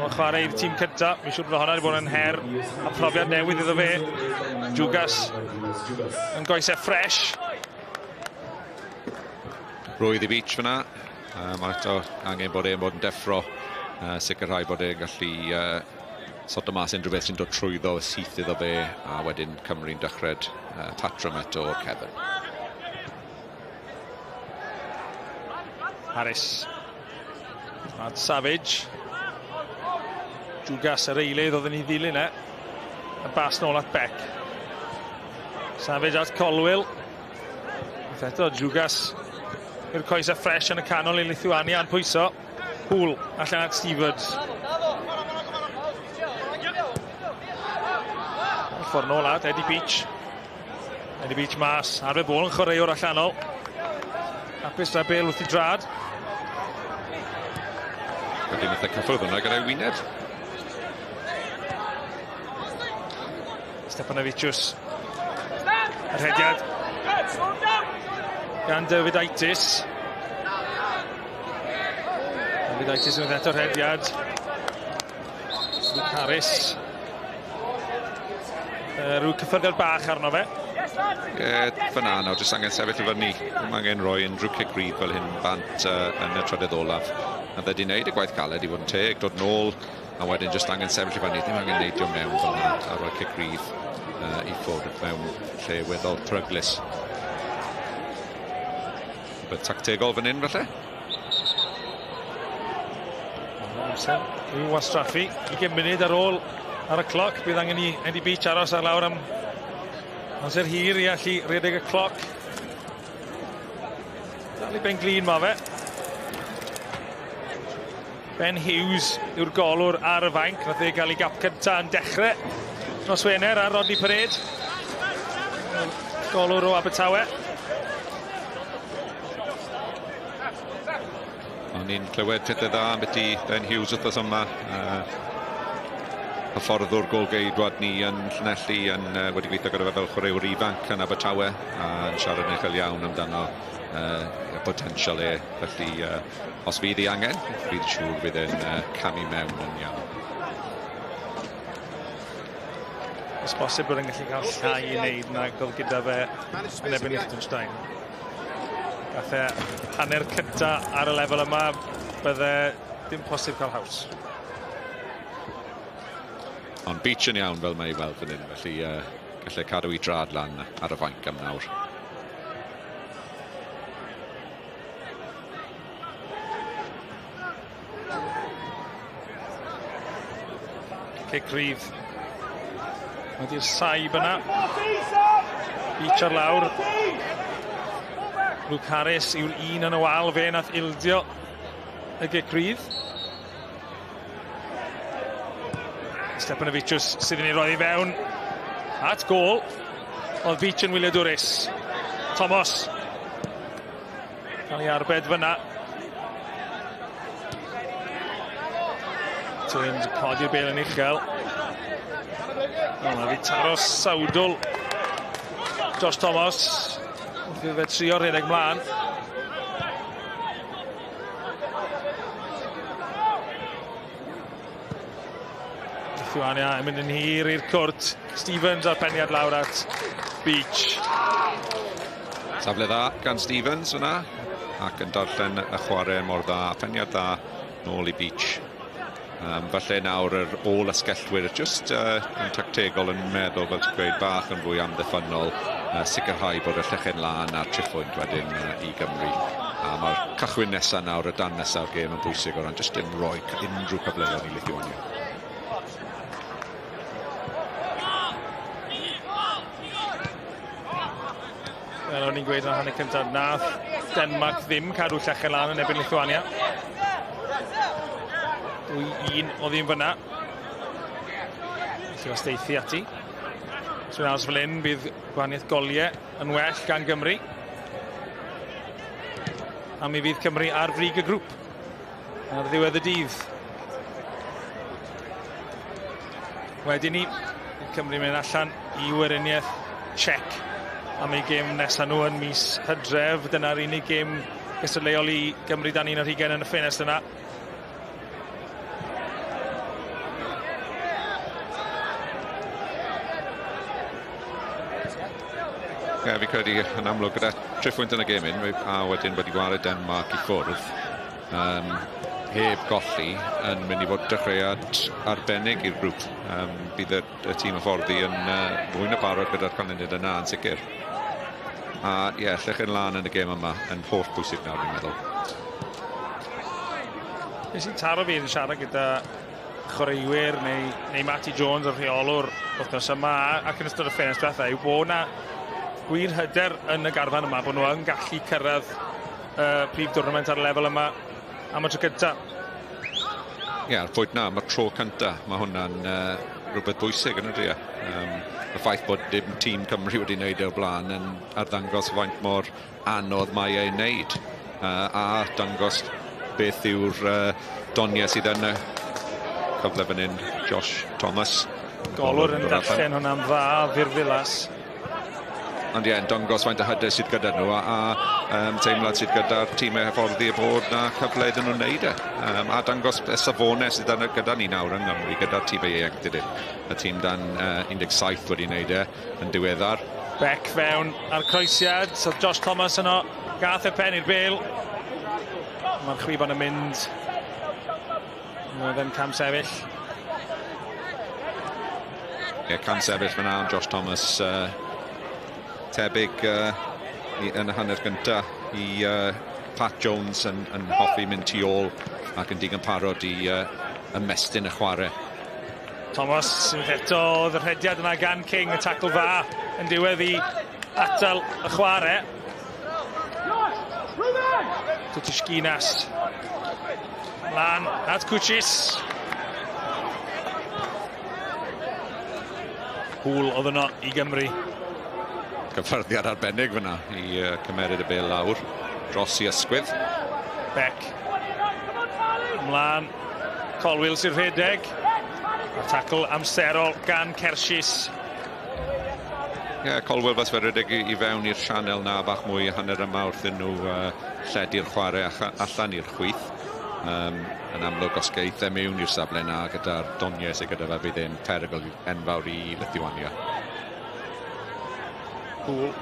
o chwarae i'r tîm cyntaf. Mi'n siŵr bod hwnna wedi bod yn her a profiad newydd iddo fe. Džiugas yn goesau ffres. Rwydd i Beach fyna. Mae eto angen bod e'n bod yn deffro, sicrhau bod e'n gallu sorto mas unrhyw beth sy'n dod trwyddo syth iddo fe, a wedyn Cymru'n dechrau patrwm eto o'r cefn. Harris. At Savage. Džiugas yr eilydd oedd yn ei ddilyn e. Y bas nôl at Beck. Savage at Colwill. Eto Džiugas i'r coesau ffres yn y canol i Lithuania yn pwyso. Hŵl allan at Stevens. Ffordd nôl at Eddie Beach. Eddie Beach mas, arfer bôl yn chwaraewr allanol. Hapus da bêl wrth i drad. Wedyn nath e cyffwrdd hwnna gyda'i wyneb. Stepanavicius. Yr rhediad gan Davidaitis. Davidaitis yn eto rhediad. Luke Harris. Rhyw cyffyrddiad bach arno fe. Fyna nawr, jyst angen sefyll i fyny. Ddim angen rhoi unrhyw cic rydd fel hyn bant yn y trydydd olaf. Nath e 'di wneud y gwaith caled i fod yn teg, dod nôl, a wedyn jyst angen sefyll i fyny. Ddim angen neidio mewn fel yna a rhoi cic rydd i ffwrdd mewn lle weddol peryglus. Rhywbeth tactegol fan hyn falle? Amser i'w wastraffu. 20 munud ar ôl ar y cloc. Bydd angen i Eddie Beach aros ar lawr am amser hir i allu rhedeg y cloc. Dal i ben glin ma fe. Ben Hughes yw'r golwr ar y fainc. Nath e gael ei gap cynta yn dechrau nos Wener ar Rodney Parade. Golwr o Abertawe. O'n i'n clywed pethau dda am beth i Ben Hughes wythnos yma. Hyfforddwr golgeidwad ni yn Llanelli yn wedi gweithio gyda fe fel chwaraewr ifanc yn Abertawe a yn siarad yn uchel iawn amdano y potensial e. Felly os fydd ei angen, fydd siŵr fydd e'n camu mewn yn iawn. Os bosib bod e'n gallu cael llai i wneud nag oedd gyda fe yn erbyn Liechtenstein. Gath e hanner cynta ar y lefel yma, bydde dim posib cael haws. Ond Beach yn iawn fel mae i weld fan hyn, felly gallai cadw i drad lan ar y fainc am nawr. Cic rydd. Wedi'r saib yna. Beach ar lawr. Luke Harris yw'r un yn y wal, fe nath ildio y gic rydd. Stepanavicius sydd yn ei roi i fewn at gôl. Oedd Beach yn wyliadwrus. Thomas. Cael ei arbed fyna. Tyrns codi'r bêl yn uchel. O, mae fi taro sawdl Josh Thomas. Wrth iddo fe trio rhedeg mlaen. Lithuania yn mynd yn hir i'r cwrt. Stevens a'r peniad lawr at Beach. Safle dda gan Stevens yna, ac yn darllen y chwarae mor dda. Peniad dda nôl i Beach. Falle nawr yr ôl asgellwyr jyst yn tactegol yn meddwl, fel ti'n gweud, bach yn fwy amddiffynnol, sicrhau bod y llechen lân a'r triphwynt wedyn i Gymru. A mae'r cychwyn nesaf nawr, y dan nesaf o'r gêm yn bwysig o ran jyst dim rhoi unrhyw cyfleoedd i Lithuania. Fel o'n i'n gweud yn y hanner cyntaf, nath Denmark ddim cadw llechen lan yn erbyn Lithuania. 2-1 o ddim fyna. Felly os deithi ati. So yn aros fel hyn, bydd gwahaniaeth goliau yn well gan Gymru. A mi fydd Cymru ar frig y grŵp ar ddiwedd y dydd. Wedyn ni, Cymru mynd allan i Weriniaeth Czech am eu gêm nesaf nhw yn mis Hydref. Dyna'r unig gêm gystadleuol i Gymru dan 21 yn y ffenest yna. Ie, yeah, fi credu yn amlwg gyda 3 phwynt yn y gêm un, a wedyn wedi gwared Denmark i ffwrdd, heb golli, yn mynd i fod dechreuad arbennig i'r grŵp. Bydd y tîm hyfforddi yn fwy na barod gyda'r canlyniad yna yn sicr. A ie, yeah, llechen lan yn y gêm yma yn holl bwysig nawr, fi'n meddwl. Be sy'n taro fi yn siarad gyda chwaraewyr neu Matty Jones, y rheolwr wythnos yma, ac yn ystod y ffenest diwetha, yw bod na gwir hyder yn y garfan yma, bod nhw yn gallu cyrraedd prif dwrnament ar y lefel yma am y tro cyntaf. Ie, a'r pwynt na, mae'r tro cyntaf, mae hwnna'n rhywbeth bwysig yn ydy. Y ffaith bod dim tîm Cymru wedi wneud e o'r blaen yn arddangos faint mor anodd mae e'n wneud. A dangos beth yw'r doniau sydd yn y cyfle fan hyn, Josh Thomas. Golwr yn darllen hwnna'n dda, Virvilas. Ond ie, yn dangos faint o hyder sydd gyda nhw a teimlad sydd gyda'r tîmau hyfforddi y bod na cyfle iddyn nhw'n wneud e. A dangos y safonau sydd gyda ni nawr yng Nghymru, gyda'r tîm ieuenctid. Y tîm dan 17 wedi wneud e yn diweddar. Beck fewn a'r croesiad, so Josh Thomas yno, gath y pen i'r bêl. Mae'r chwiban yn mynd. Mae fe'n cam sefyll. Ie, cam sefyll fyna, Josh Thomas tebyg yn y hanner gyntaf i Pat Jones yn hoffi mynd tu ôl ac yn digon parod i ymestyn y chwarae. Thomas eto, oedd y rhediad yna gan King, y tacl dda yn diwedd i atal y chwarae. Tutushkinas. Lan at Kuchis. Hŵl oedd yno i Gymru. Cyffyrddiad arbennig fyna i cymeryd y bêl lawr dros i ysgwydd. Beck. Ymlaen. Colwill sy'n rhedeg. A tacl amserol gan Kershis. Ie, yeah, Colwill fas fe rhedeg i fewn i'r sianel na bach mwy hanner yma wrth nhw lledu'r chwarae allan i'r chwith. Yn amlwg os geith e mewn i'r safle na gyda'r doniau sydd gyda fe bydd e'n perygl enfawr i Lithuania. Hŵl.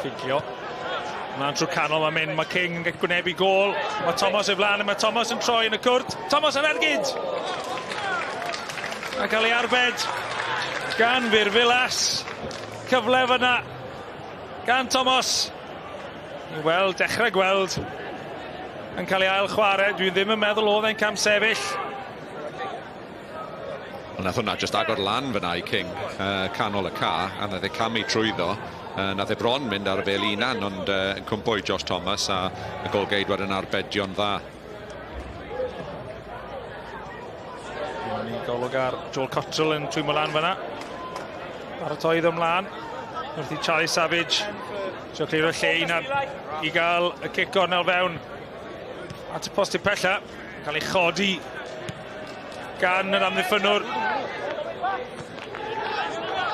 Ffugio. Mlaen trwy canol mae'n mynd, mae King yn gwynebu gôl. Mae Thomas o'i flaen, mae Thomas yn troi yn y cwrt. Thomas yn ergyd! A cael ei arbed gan Virvilas. Cyfle fyna gan Thomas. I weld, dechrau gweld yn cael ei ail chwarae. Dwi ddim yn meddwl oedd e'n cam sefyll. Ond nath hwnna jyst agor lan fyna i King, canol y ca, a nath e camu trwyddo. Nath e bron mynd ar y bêl unan, ond yn cwmpo i Josh Thomas a y golgeidwad yn arbedio'n dda. Ni golwg ar Joel Cottrell yn twymo lan fyna. Paratoi iddo ymlaen. Wrth i Charlie Savage. Trio clirio lle unan i gael y cic gornel fewn at y postyn pella. Cael ei chodi gan yr amddiffynnwr.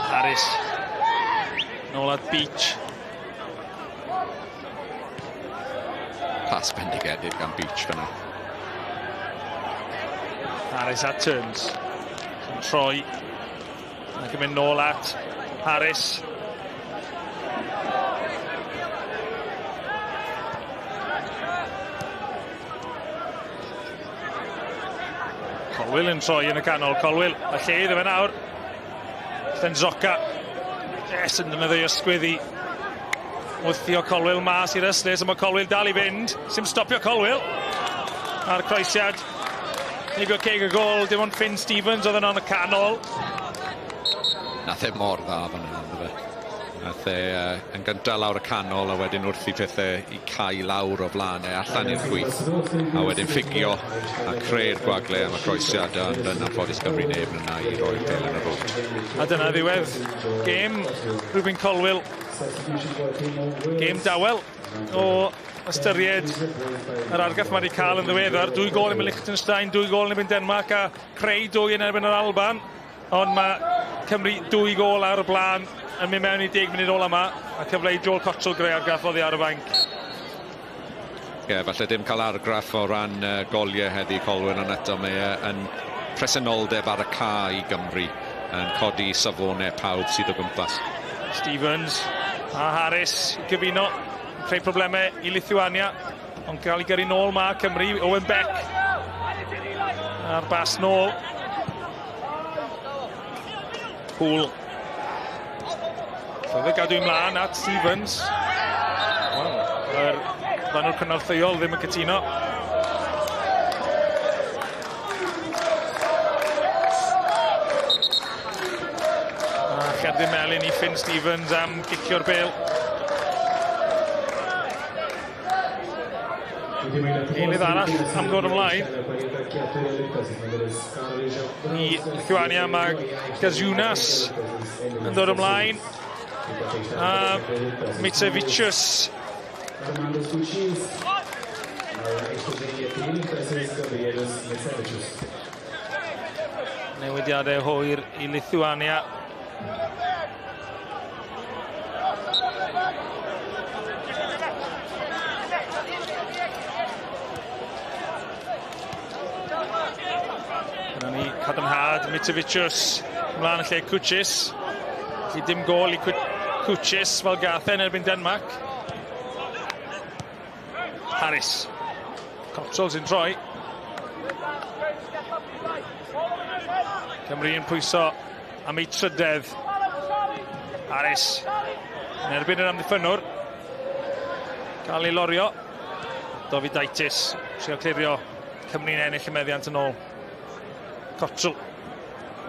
Harris. Nôl at Beach. Pas bendigedig gan Beach fyna. Harris at Turns. Yn troi. Ac yn mynd nôl at Harris. Colwill yn troi yn y canol. Colwill, y lle iddo fe nawr. Stenzoka. Yes, yn defnyddio ysgwydd i Wthio Colwill mas i'r ystlys, a mae Colwill dal i fynd. Sim stopio Colwill. A'r croesiad. Heibio ceg y gôl, dim ond Finn Stevens oedd yno yn y canol. Nath e mor dda fan yna, ynddo fe. Nath e yn gyntaf lawr y canol a wedyn wrth i pethau i cau lawr o flaen e allan i'r chwith. A wedyn ffugio a creu'r gwagle am y croesiad, ond yn anffodus Cymru neb yna i roi'r bêl yn y rwt. A dyna ddiwedd gêm Rubin Colwill. Gêm dawel o ystyried yr argraff mae wedi cael yn ddiweddar. 2 gôl yn Liechtenstein, 2 gôl yn erbyn Denmark a creu 2 yn erbyn yr Alban. Ond mae Cymru 2 gôl ar y blaen yn mynd mewn i 10 munud ola yma, a cyfle i Joel Cottrell greu argraff oddi ar y fainc. Ie, falle dim cael argraff o ran goliau heddi Colwyn, ond eto mae e yn presenoldeb ar y cae i Gymru yn codi safonau pawb sydd o gwmpas. Stevens a Harris i gyfuno, creu problemau i Lithuania, ond cael ei gyrru nôl ma Cymru, Owen Beck a'r bas nôl. Poole. Llwyddo gadw ymlaen at Stevens. Wel, yr fanwr cynorthwyol ddim yn cytuno. A cherdyn melyn i Finn Stevens am gicio'r bêl. Eilydd arall am ddod ymlaen. I Lithuania mae Gaziunas yn dod ymlaen. A Micevicius. Newidiadau hwyr i Lithuania. Dyna ni cadarnhad Micevicius ymlaen y lle Kuchis. Felly dim gôl i Kuchis fel gath e yn erbyn Denmark. Harris. Cottrell sy'n troi. Cymru yn pwyso am ei trydedd. Harris yn erbyn yr amddiffynnwr. Cael ei lorio. Dovydaitis trio clirio. Cymru'n ennill y meddiant yn ôl. Cottrell,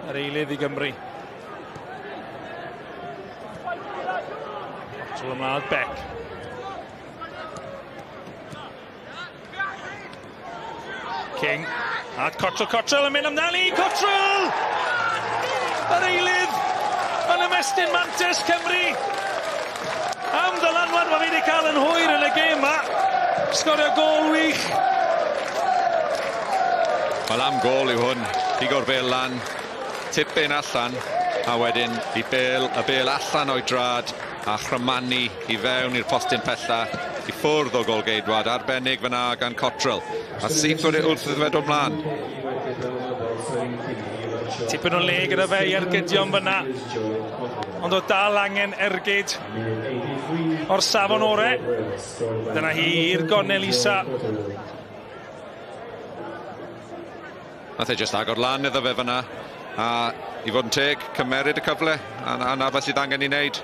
yr eilydd i Gymru. Cottrell ymlaen, Beck. King at Cottrell, Cottrell yn mynd amdani, Cottrell! Yr eilydd yn ymestyn mantes Cymru. Am ddylanwad mae fi wedi cael yn hwyr yn y gêm yma. Sgorio gôl wych. Wel, am gôl yw hwn. Pigo'r bêl lan, tipyn allan, a wedyn i bêl, y bêl allan o'i drad a chrymanu i fewn i'r postyn pella i ffwrdd o golgeidwad arbennig fyna gan Cottrell. A syth o'r wrth iddo fe dod mlaen. Tipyn o le gyda fe i ergydion fyna, ond o dal angen ergyd o'r safon ore. Dyna hi i'r gornel isa. Nath e jyst agor lan iddo fe fyna, a i fod yn teg, cymeryd y cyfle, a na beth sydd angen i wneud.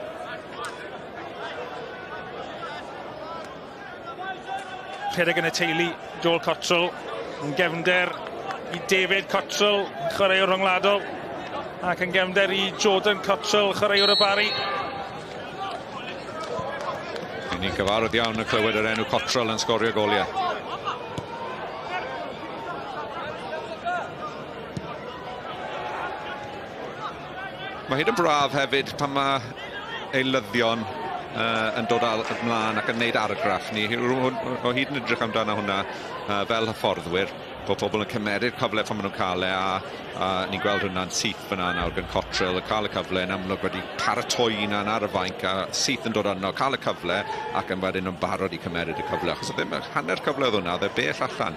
Rhedeg yn y teulu, Joel Cottrell, yn gefnder i David Cottrell, chwaraewr rhyngwladol, ac yn gefnder i Jordan Cottrell, chwaraewr y Barri. Ni'n gyfarwydd iawn yn clywed yr enw Cottrell yn sgorio goliau. Mae hyn yn braf hefyd pan mae eilyddion yn dod ymlaen ac yn gwneud argraff. Ni o hyd yn edrych amdano hwnna fel hyfforddwyr, bod pobl yn cymeru'r cyfle pan maen nhw'n cael e, a ni'n gweld hwnna'n syth fyna nawr gan Cottrell, yn cael y cyfle yn amlwg wedi paratoi hunan ar y fainc a syth yn dod arno, cael y cyfle ac yn wedyn yn barod i cymeryd y cyfle, achos oedd ddim hanner cyfle oedd hwnna, oedd e bell allan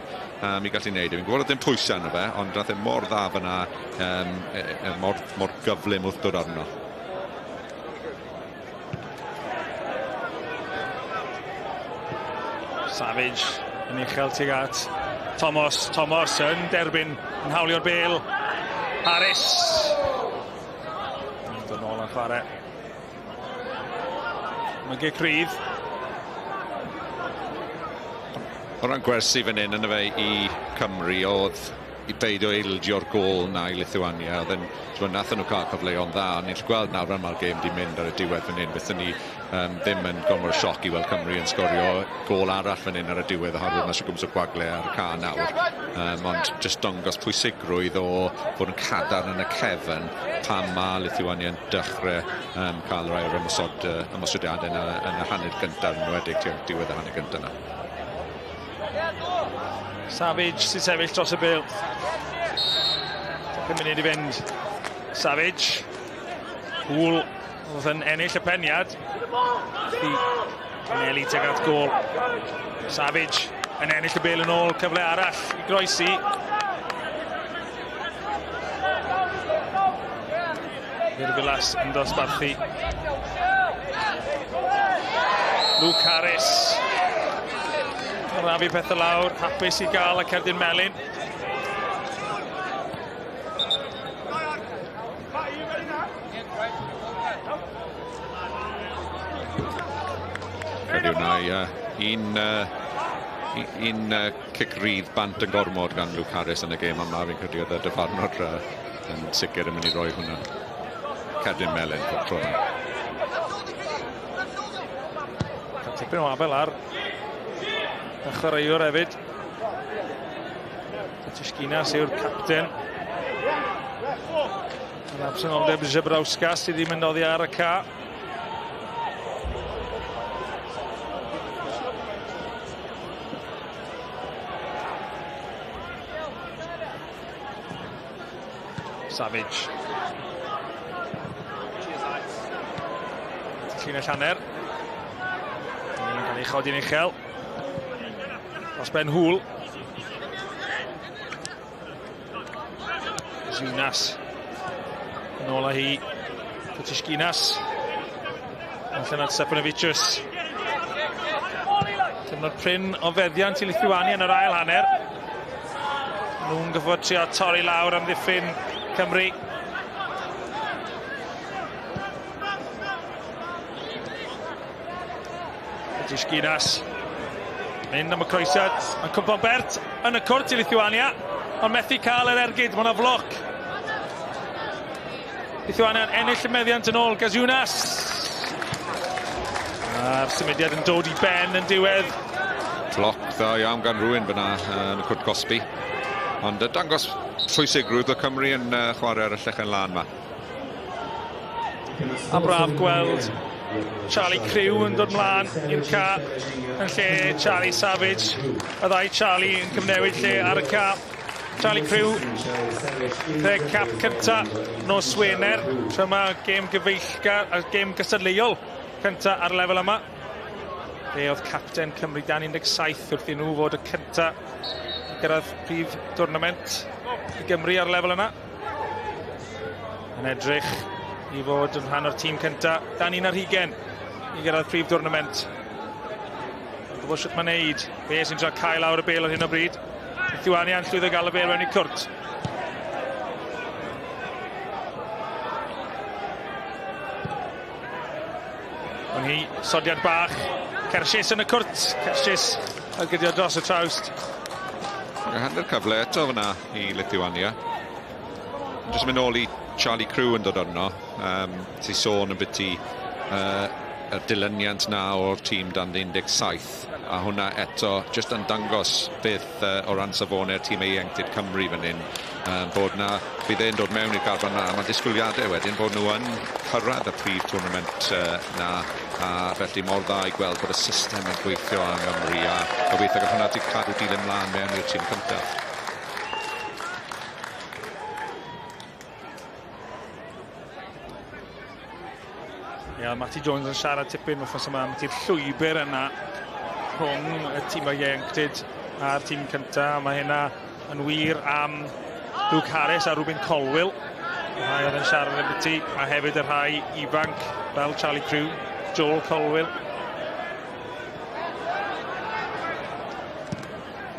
i gallu gwneud. Fi'n gwybod oedd ddim pwysau arno fe, ond nath e mor dda fyna, mor gyflym wrth dod arno. Savage yn uchel tuag at Thomas. Thomas yn derbyn, yn hawlio'r bêl. Harris. Yn dod nôl yn chwarae. Mae Gyrcrydd. O ran gwersi fan hyn, yna fe i Cymru, oedd i beidio ildio'r gôl na i Lithuania. Oedd yn, nathon nhw cael cyfleoedd dda, ond ni'n gweld nawr fel mae'r gêm di mynd ar y diwedd fan hyn, bethon ni ddim yn gormod o sioc i weld Cymru yn sgorio gôl arall fan hyn ar y diwedd, oherwydd mae gwmws o gwagle ar y ca nawr. Ond jyst dangos pwysigrwydd o fod yn cadarn yn y cefn pan mae Lithuania yn dechrau cael rhai o'r ymosodiadau yn y hanner gyntaf, yn enwedig diwedd y hanner gyntaf yna. Savage sy'n sefyll dros y bêl. 5 munud i fynd. Savage. Hŵl oedd yn ennill y peniad. Anelu tuag at gôl. Savage yn ennill y bêl yn ôl. Cyfle arall i groesi. Virvilas yn dosbarthu. Luke Harris. Rafi pethau lawr, hapus i gael y cerdyn melyn. Credu hwnna un cic rydd bant yn gormod gan Luke Harris yn y gêm yma. Fi'n credu oedd y dyfarnwr yn sicr yn mynd i roi hwnna. Cerdyn melyn tro yna. Cael tipyn o afel ar y chwaraewr hefyd. Tishkinas yw'r capten. Yr absenoldeb Żebrauskas sydd wedi mynd oddi ar y ca. Savage. Llinell hanner. Yn cael ei chodi'n uchel. Dros ben Hŵl. Zunas. Yn ôl â hi. Tishkinas. Allan at Stepanovicius. Cyfnod prin o feddiant i Lithuania yn yr ail hanner. Nhw'n gyfod trio torri lawr am ddiffyn Cymru. Tishkinas. Mynd am y croesiad, mae'n cwmpo'n bert yn y cwrt i Lithuania, ond methu cael yr ergyd, mae hwnna floc. Lithuania'n ennill y meddiant yn ôl, Gaziunas. A'r symudiad yn dod i ben yn diwedd. Floc dda iawn gan rhywun fyna yn y cwrt cosbi. Ond dangos pwysigrwydd o Cymru yn chwarae ar y llechen lân yma. A braf gweld Charlie Crew yn dod mlaen i'r ca yn lle Charlie Savage. Y ddau Charlie yn cyfnewid lle ar y ca. Charlie Crew, creu cap cynta nos Wener. Tra mae gêm gyfeillgar a gêm gystadleuol cynta ar lefel yma. Fe oedd capten Cymru dan 17 wrth i nhw fod y cynta i gyrraedd prif dwrnament i Gymru ar lefel yna. Yn edrych i fod yn rhan o'r tîm cynta dan 21 i gyrraedd prif dwrnament. Gwybod sut mae'n neud. Fe sy'n trio cael lawr y bêl ar hyn o bryd. Lithuania yn llwyddo gael y bêl mewn i cwrt. Ond hi, sodiad bach. Kershis yn y cwrt. Kershis yn gydio dros y trawst. Hanner cyfle eto fyna i Lithuania. Jyst mynd nôl i Charlie Crew yn dod arno. Ti sôn ambiti y dilyniant na o'r tîm dan 17, a hwnna eto jyst yn dangos beth o ran safonau'r tîm ieuenctid Cymru fan hyn, bod na fydd e'n dod mewn i'r garfan na, a mae disgwyliadau wedyn bod nhw yn cyrraedd y prif tournament na, a felly mor dda i gweld bod y system yn gweithio yng Nghymru, a gobeithio gall hwnna di cadw dilyn mlaen mewn i'r tîm cyntaf. Ia, Matty Jones yn siarad tipyn wythnos yma am ti'r llwybr yna rhwng y tîm ieuenctid a'r tîm cynta. Mae hynna yn wir am Luke Harris a Rubin Colwill, y rhai oedd yn siarad ambiti, a hefyd y rhai ifanc fel Charlie Crew, Joel Colwill.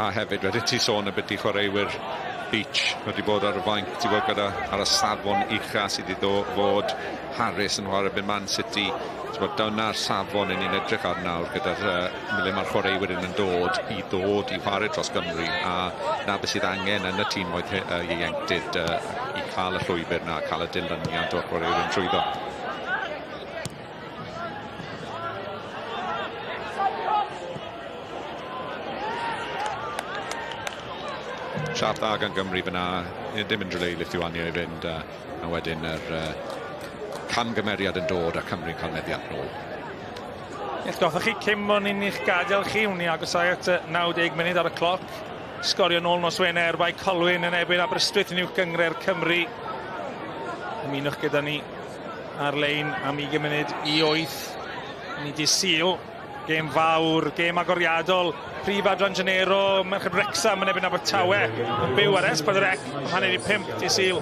A hefyd, wedi ti sôn ambiti chwaraewyr Beach wedi bod ar y fainc, ti'n gwybod, gyda ar y safon ucha sydd wedi fod Harris yn chwarae erbyn Man City. Ti'n gwybod, dyna'r safon ni'n edrych ar nawr gyda'r le mae'r chwaraewyr yn dod i chwarae dros Gymru, a na beth sydd angen yn y tîmoedd ieuenctid i cael y llwybr na, cael y dilyniant o'r chwaraewyr yn trwyddo. Siap dda gan Gymru fyna, dim unrhyw le i Lithuania i fynd, a wedyn yr camgymeriad yn dod a Cymru'n cael meddiant nôl. Atgoffa chi, cyn bod ni'n eich gadael chi, wni agosau at 90 munud ar y cloc. Sgorio nôl nos Wener Bae Colwyn yn erbyn Aberystwyth yn uwch gynghrair Cymru. Ymunwch gyda ni ar-lein am 20 munud i 8. Ni di Sul, gêm fawr, gêm agoriadol, Prif Adran Genero, Merched Wrecsam yn erbyn Abertawe, yn byw ar S4C, 4:30 di Sul.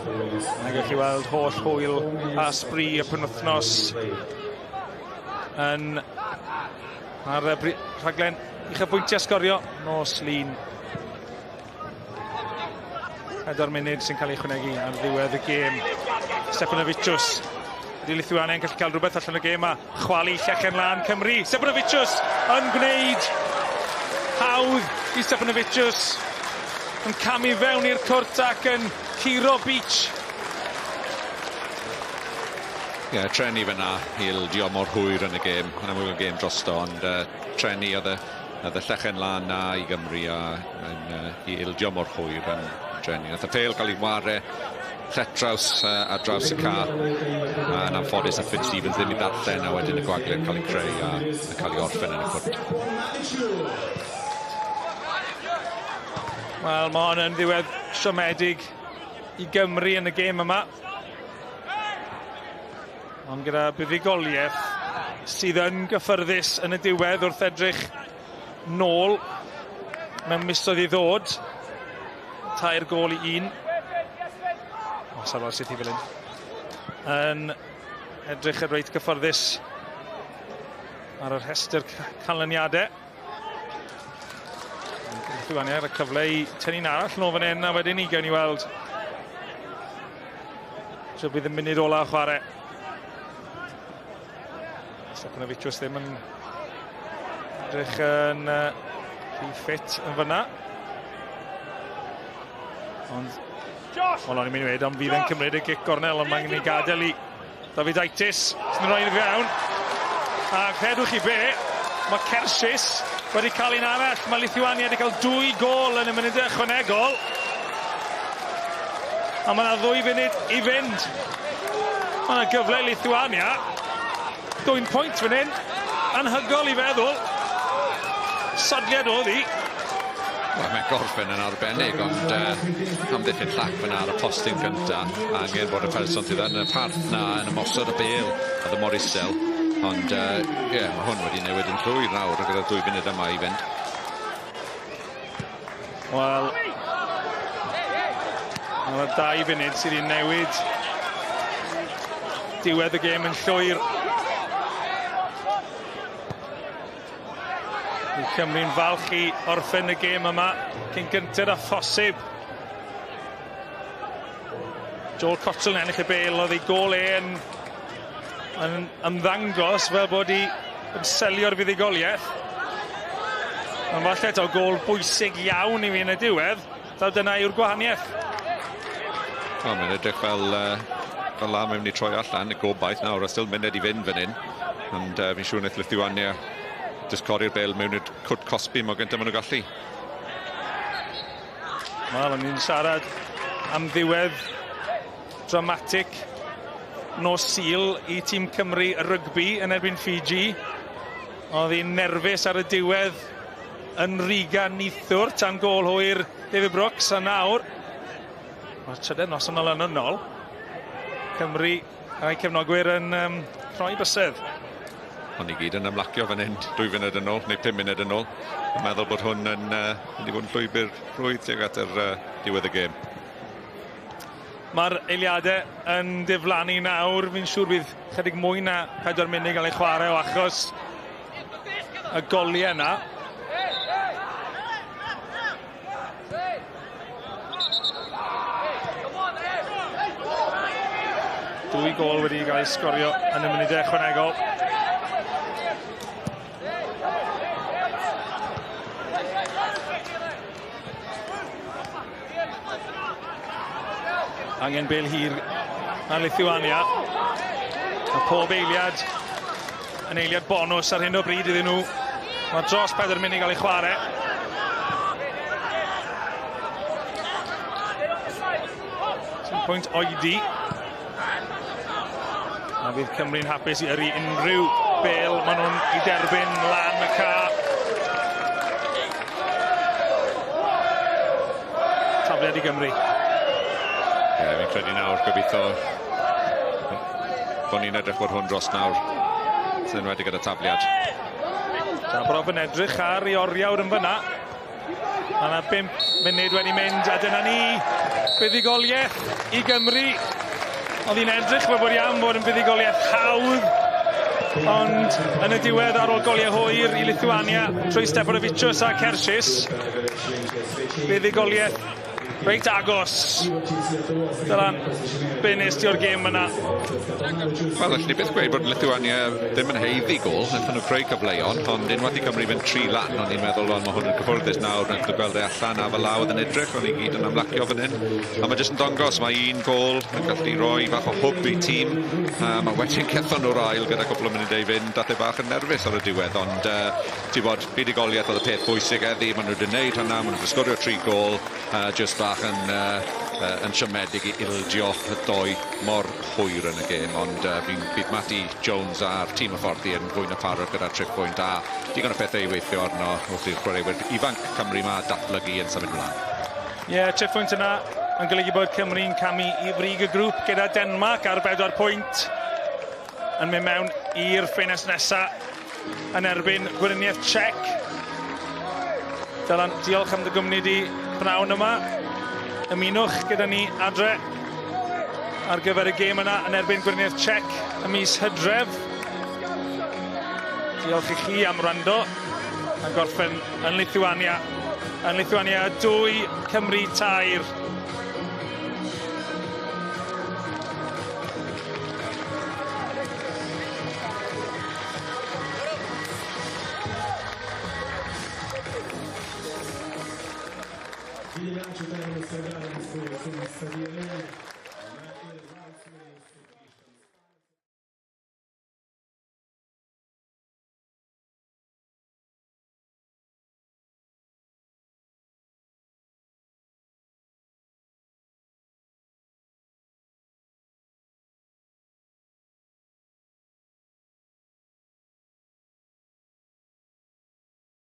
A gewch chi weld holl hwyl a sbri y penwythnos yn ar y rhaglen uchafbwyntiau sgorio nos Lun. 4 munud sy'n cael ei chwnegu ar ddiwedd y gêm. Steponavičius. Ydy Lithuania yn gallu cael rhywbeth allan o'r gêm a chwalu llechen lan Cymru. Steponavičius yn gwneud hawdd i Steponavičius. Yn camu fewn i'r cwrt ac yn curo Beach. Ie, yeah, treni fyna i ildio mor hwyr yn y gêm. Yn amlwg y gêm drosto, ond treni oedd y llechen lan na i Gymru a i ildio mor hwyr yn treni. Nath y ffeil cael ei ware lletraws ar draws y ca. Yn anffodus a Finn Stevens ddim i ddarllen, a wedyn y gwagle yn cael ei creu a cael ei orffen yn y cwrt. Wel, mae hon yn ddiwedd siomedig i Gymru yn y gêm yma. Ond gyda buddugoliaeth sydd yn gyffyrddus yn y diwedd wrth edrych nôl mewn misoedd i ddod. 3 gôl i 1. O, safon sydd i fel hyn. Yn edrych yn reit gyfforddus ar y rhestr canlyniadau. Lithuania ar y cyfle i tynnu'n arall nôl fan hyn, a wedyn ni gawn ni weld so bydd y munud ola o chwarae. Steponavičius ddim yn edrych yn rhy ffit yn fyna. Ond, wel, o'n i'n mynd i weud, ond fydd e'n cymryd y gic gornel, ond mae'n mynd i gadael i Davidaitis, sy'n rhoi i fewn. A credwch chi be, mae Keršis wedi cael un arall. Mae Lithuania wedi cael 2 gôl yn y munudau ychwanegol. A mae yna 2 funud i fynd. Mae yna gyfle i Lithuania. 2 pwynt fan hyn. Anhygol i feddwl. Sodliad oedd hi. Wel, mae'n gorffen yn arbennig, ond amddiffyn llac fyna ar y postyn gynta. Angen bod y person sydd yn y parth na yn ymosod y bêl oedd y mor isel. Ond ie, mae hwn wedi newid yn llwyr nawr gyda'r 2 funud yma i fynd. Wel, mae'r 2 funud sydd wedi newid diwedd y gêm yn llwyr. Cymru'n falch i orffen y gêm yma cyn gynted â phosib. Joel Cottrell yn ennill y bêl, oedd ei gôl e yn ymddangos fel bod hi yn selio'r fuddugoliaeth. Ond falle taw gôl bwysig iawn i fi yn y diwedd, taw dyna yw'r gwahaniaeth. Wel, mae'n edrych fel la mae'n mynd i troi allan, y gobaith nawr, a still munud i fynd fan hyn. Ond fi'n siŵr wnaeth Lithuania jyst codi'r bêl mewn i'r cwrt cosbi mor gyntaf maen nhw'n gallu. Wel, o'n i'n siarad am ddiwedd dramatic nos Sul i tîm Cymru rygbi yn erbyn Fiji. Oedd hi'n nerfus ar y diwedd yn Riga neithiwr tan gôl hwyr David Brooks, a nawr mae'r trydedd noson olynol Cymru a'i cefnogwyr yn rhoi bysedd. O'n i gyd yn ymlacio fan hyn 2 funud yn ôl, neu 5 munud yn ôl. Yn meddwl bod hwn yn mynd i fod yn llwybr rhwydd tuag at yr diwedd y gêm. Mae'r eiliadau yn diflannu nawr. Fi'n siŵr bydd chydig mwy na 4 munud gael ei chwarae o achos y goliau yna. 2 gôl wedi cael eu sgorio yn y munudau ychwanegol. Angen bel hir ar Lithuania. Mae pob eiliad yn eiliad bonws ar hyn o bryd iddyn nhw. Mae dros 4 munud gael ei chwarae. Sy'n pwynt oedi. A fydd Cymru'n hapus i yrru unrhyw bel maen nhw'n ei derbyn lan y ca. Tafliad i Gymru. Ie, fi'n credu nawr, gobeithio bod ni'n edrych bod hwn dros nawr, sy'n enwedig gyda tafliad. Dabrov yn edrych ar ei oriawr yn fyna. Mae yna 5 munud wedi mynd, a dyna ni, buddugoliaeth i Gymru. Oedd hi'n edrych fel bod iawn bod yn buddugoliaeth hawdd, ond yn y diwedd ar ôl goliau hwyr i Lithuania trwy Steponavičius a Keršis, buddugoliaeth reit agos. Dylan, be nes ti o'r gêm yna? Wel, allwn ni byth gweud bod Lithuania ddim yn haeddu gôl, wnaethon nhw creu cyfleon, ond unwaith i Cymru fynd 3 lan, o'n i'n meddwl, wel, mae hwn yn cyffwrddus nawr, wnaethon nhw gweld e allan a fel oedd yn edrych, o'n i gyd yn ymlacio fan hyn. A mae jyst yn dangos, mae un gôl yn gallu rhoi bach o hwb i tîm, a wedyn cethon nhw'r ail gyda cwpl o munudau i fynd, dath e bach yn nerfus ar y diwedd, ond ti'n bod, buddugoliaeth oedd y peth bwysig heddi, maen nhw wedi gwneud hynna, maen nhw wedi sgorio 3 gôl, jyst bach yn siomedig i ildio y 2 mor hwyr yn y gêm, ond bydd Matty Jones a'r tîm hyfforddi yn fwy na pharod gyda'r 3 pwynt a digon o pethau i weithio arno wrth i'r chwaraewyr ifanc Cymru ma datblygu yn symud ymlaen. Ie, yeah, 3 pwynt yna yn golygu bod Cymru'n camu i frig y grŵp gyda Denmark ar 4 pwynt yn mynd mewn i'r ffenest nesaf yn erbyn Gweriniaeth Czech. Dylan, diolch am dy gwmni di pnawn yma. Ymunwch gyda ni adre ar gyfer y gêm yna yn erbyn Gweriniaeth Czech ym mis Hydref. Diolch i chi am wrando. Yn gorffen yn Lithuania. Yn Lithuania 2, Cymru 3. Ačiū,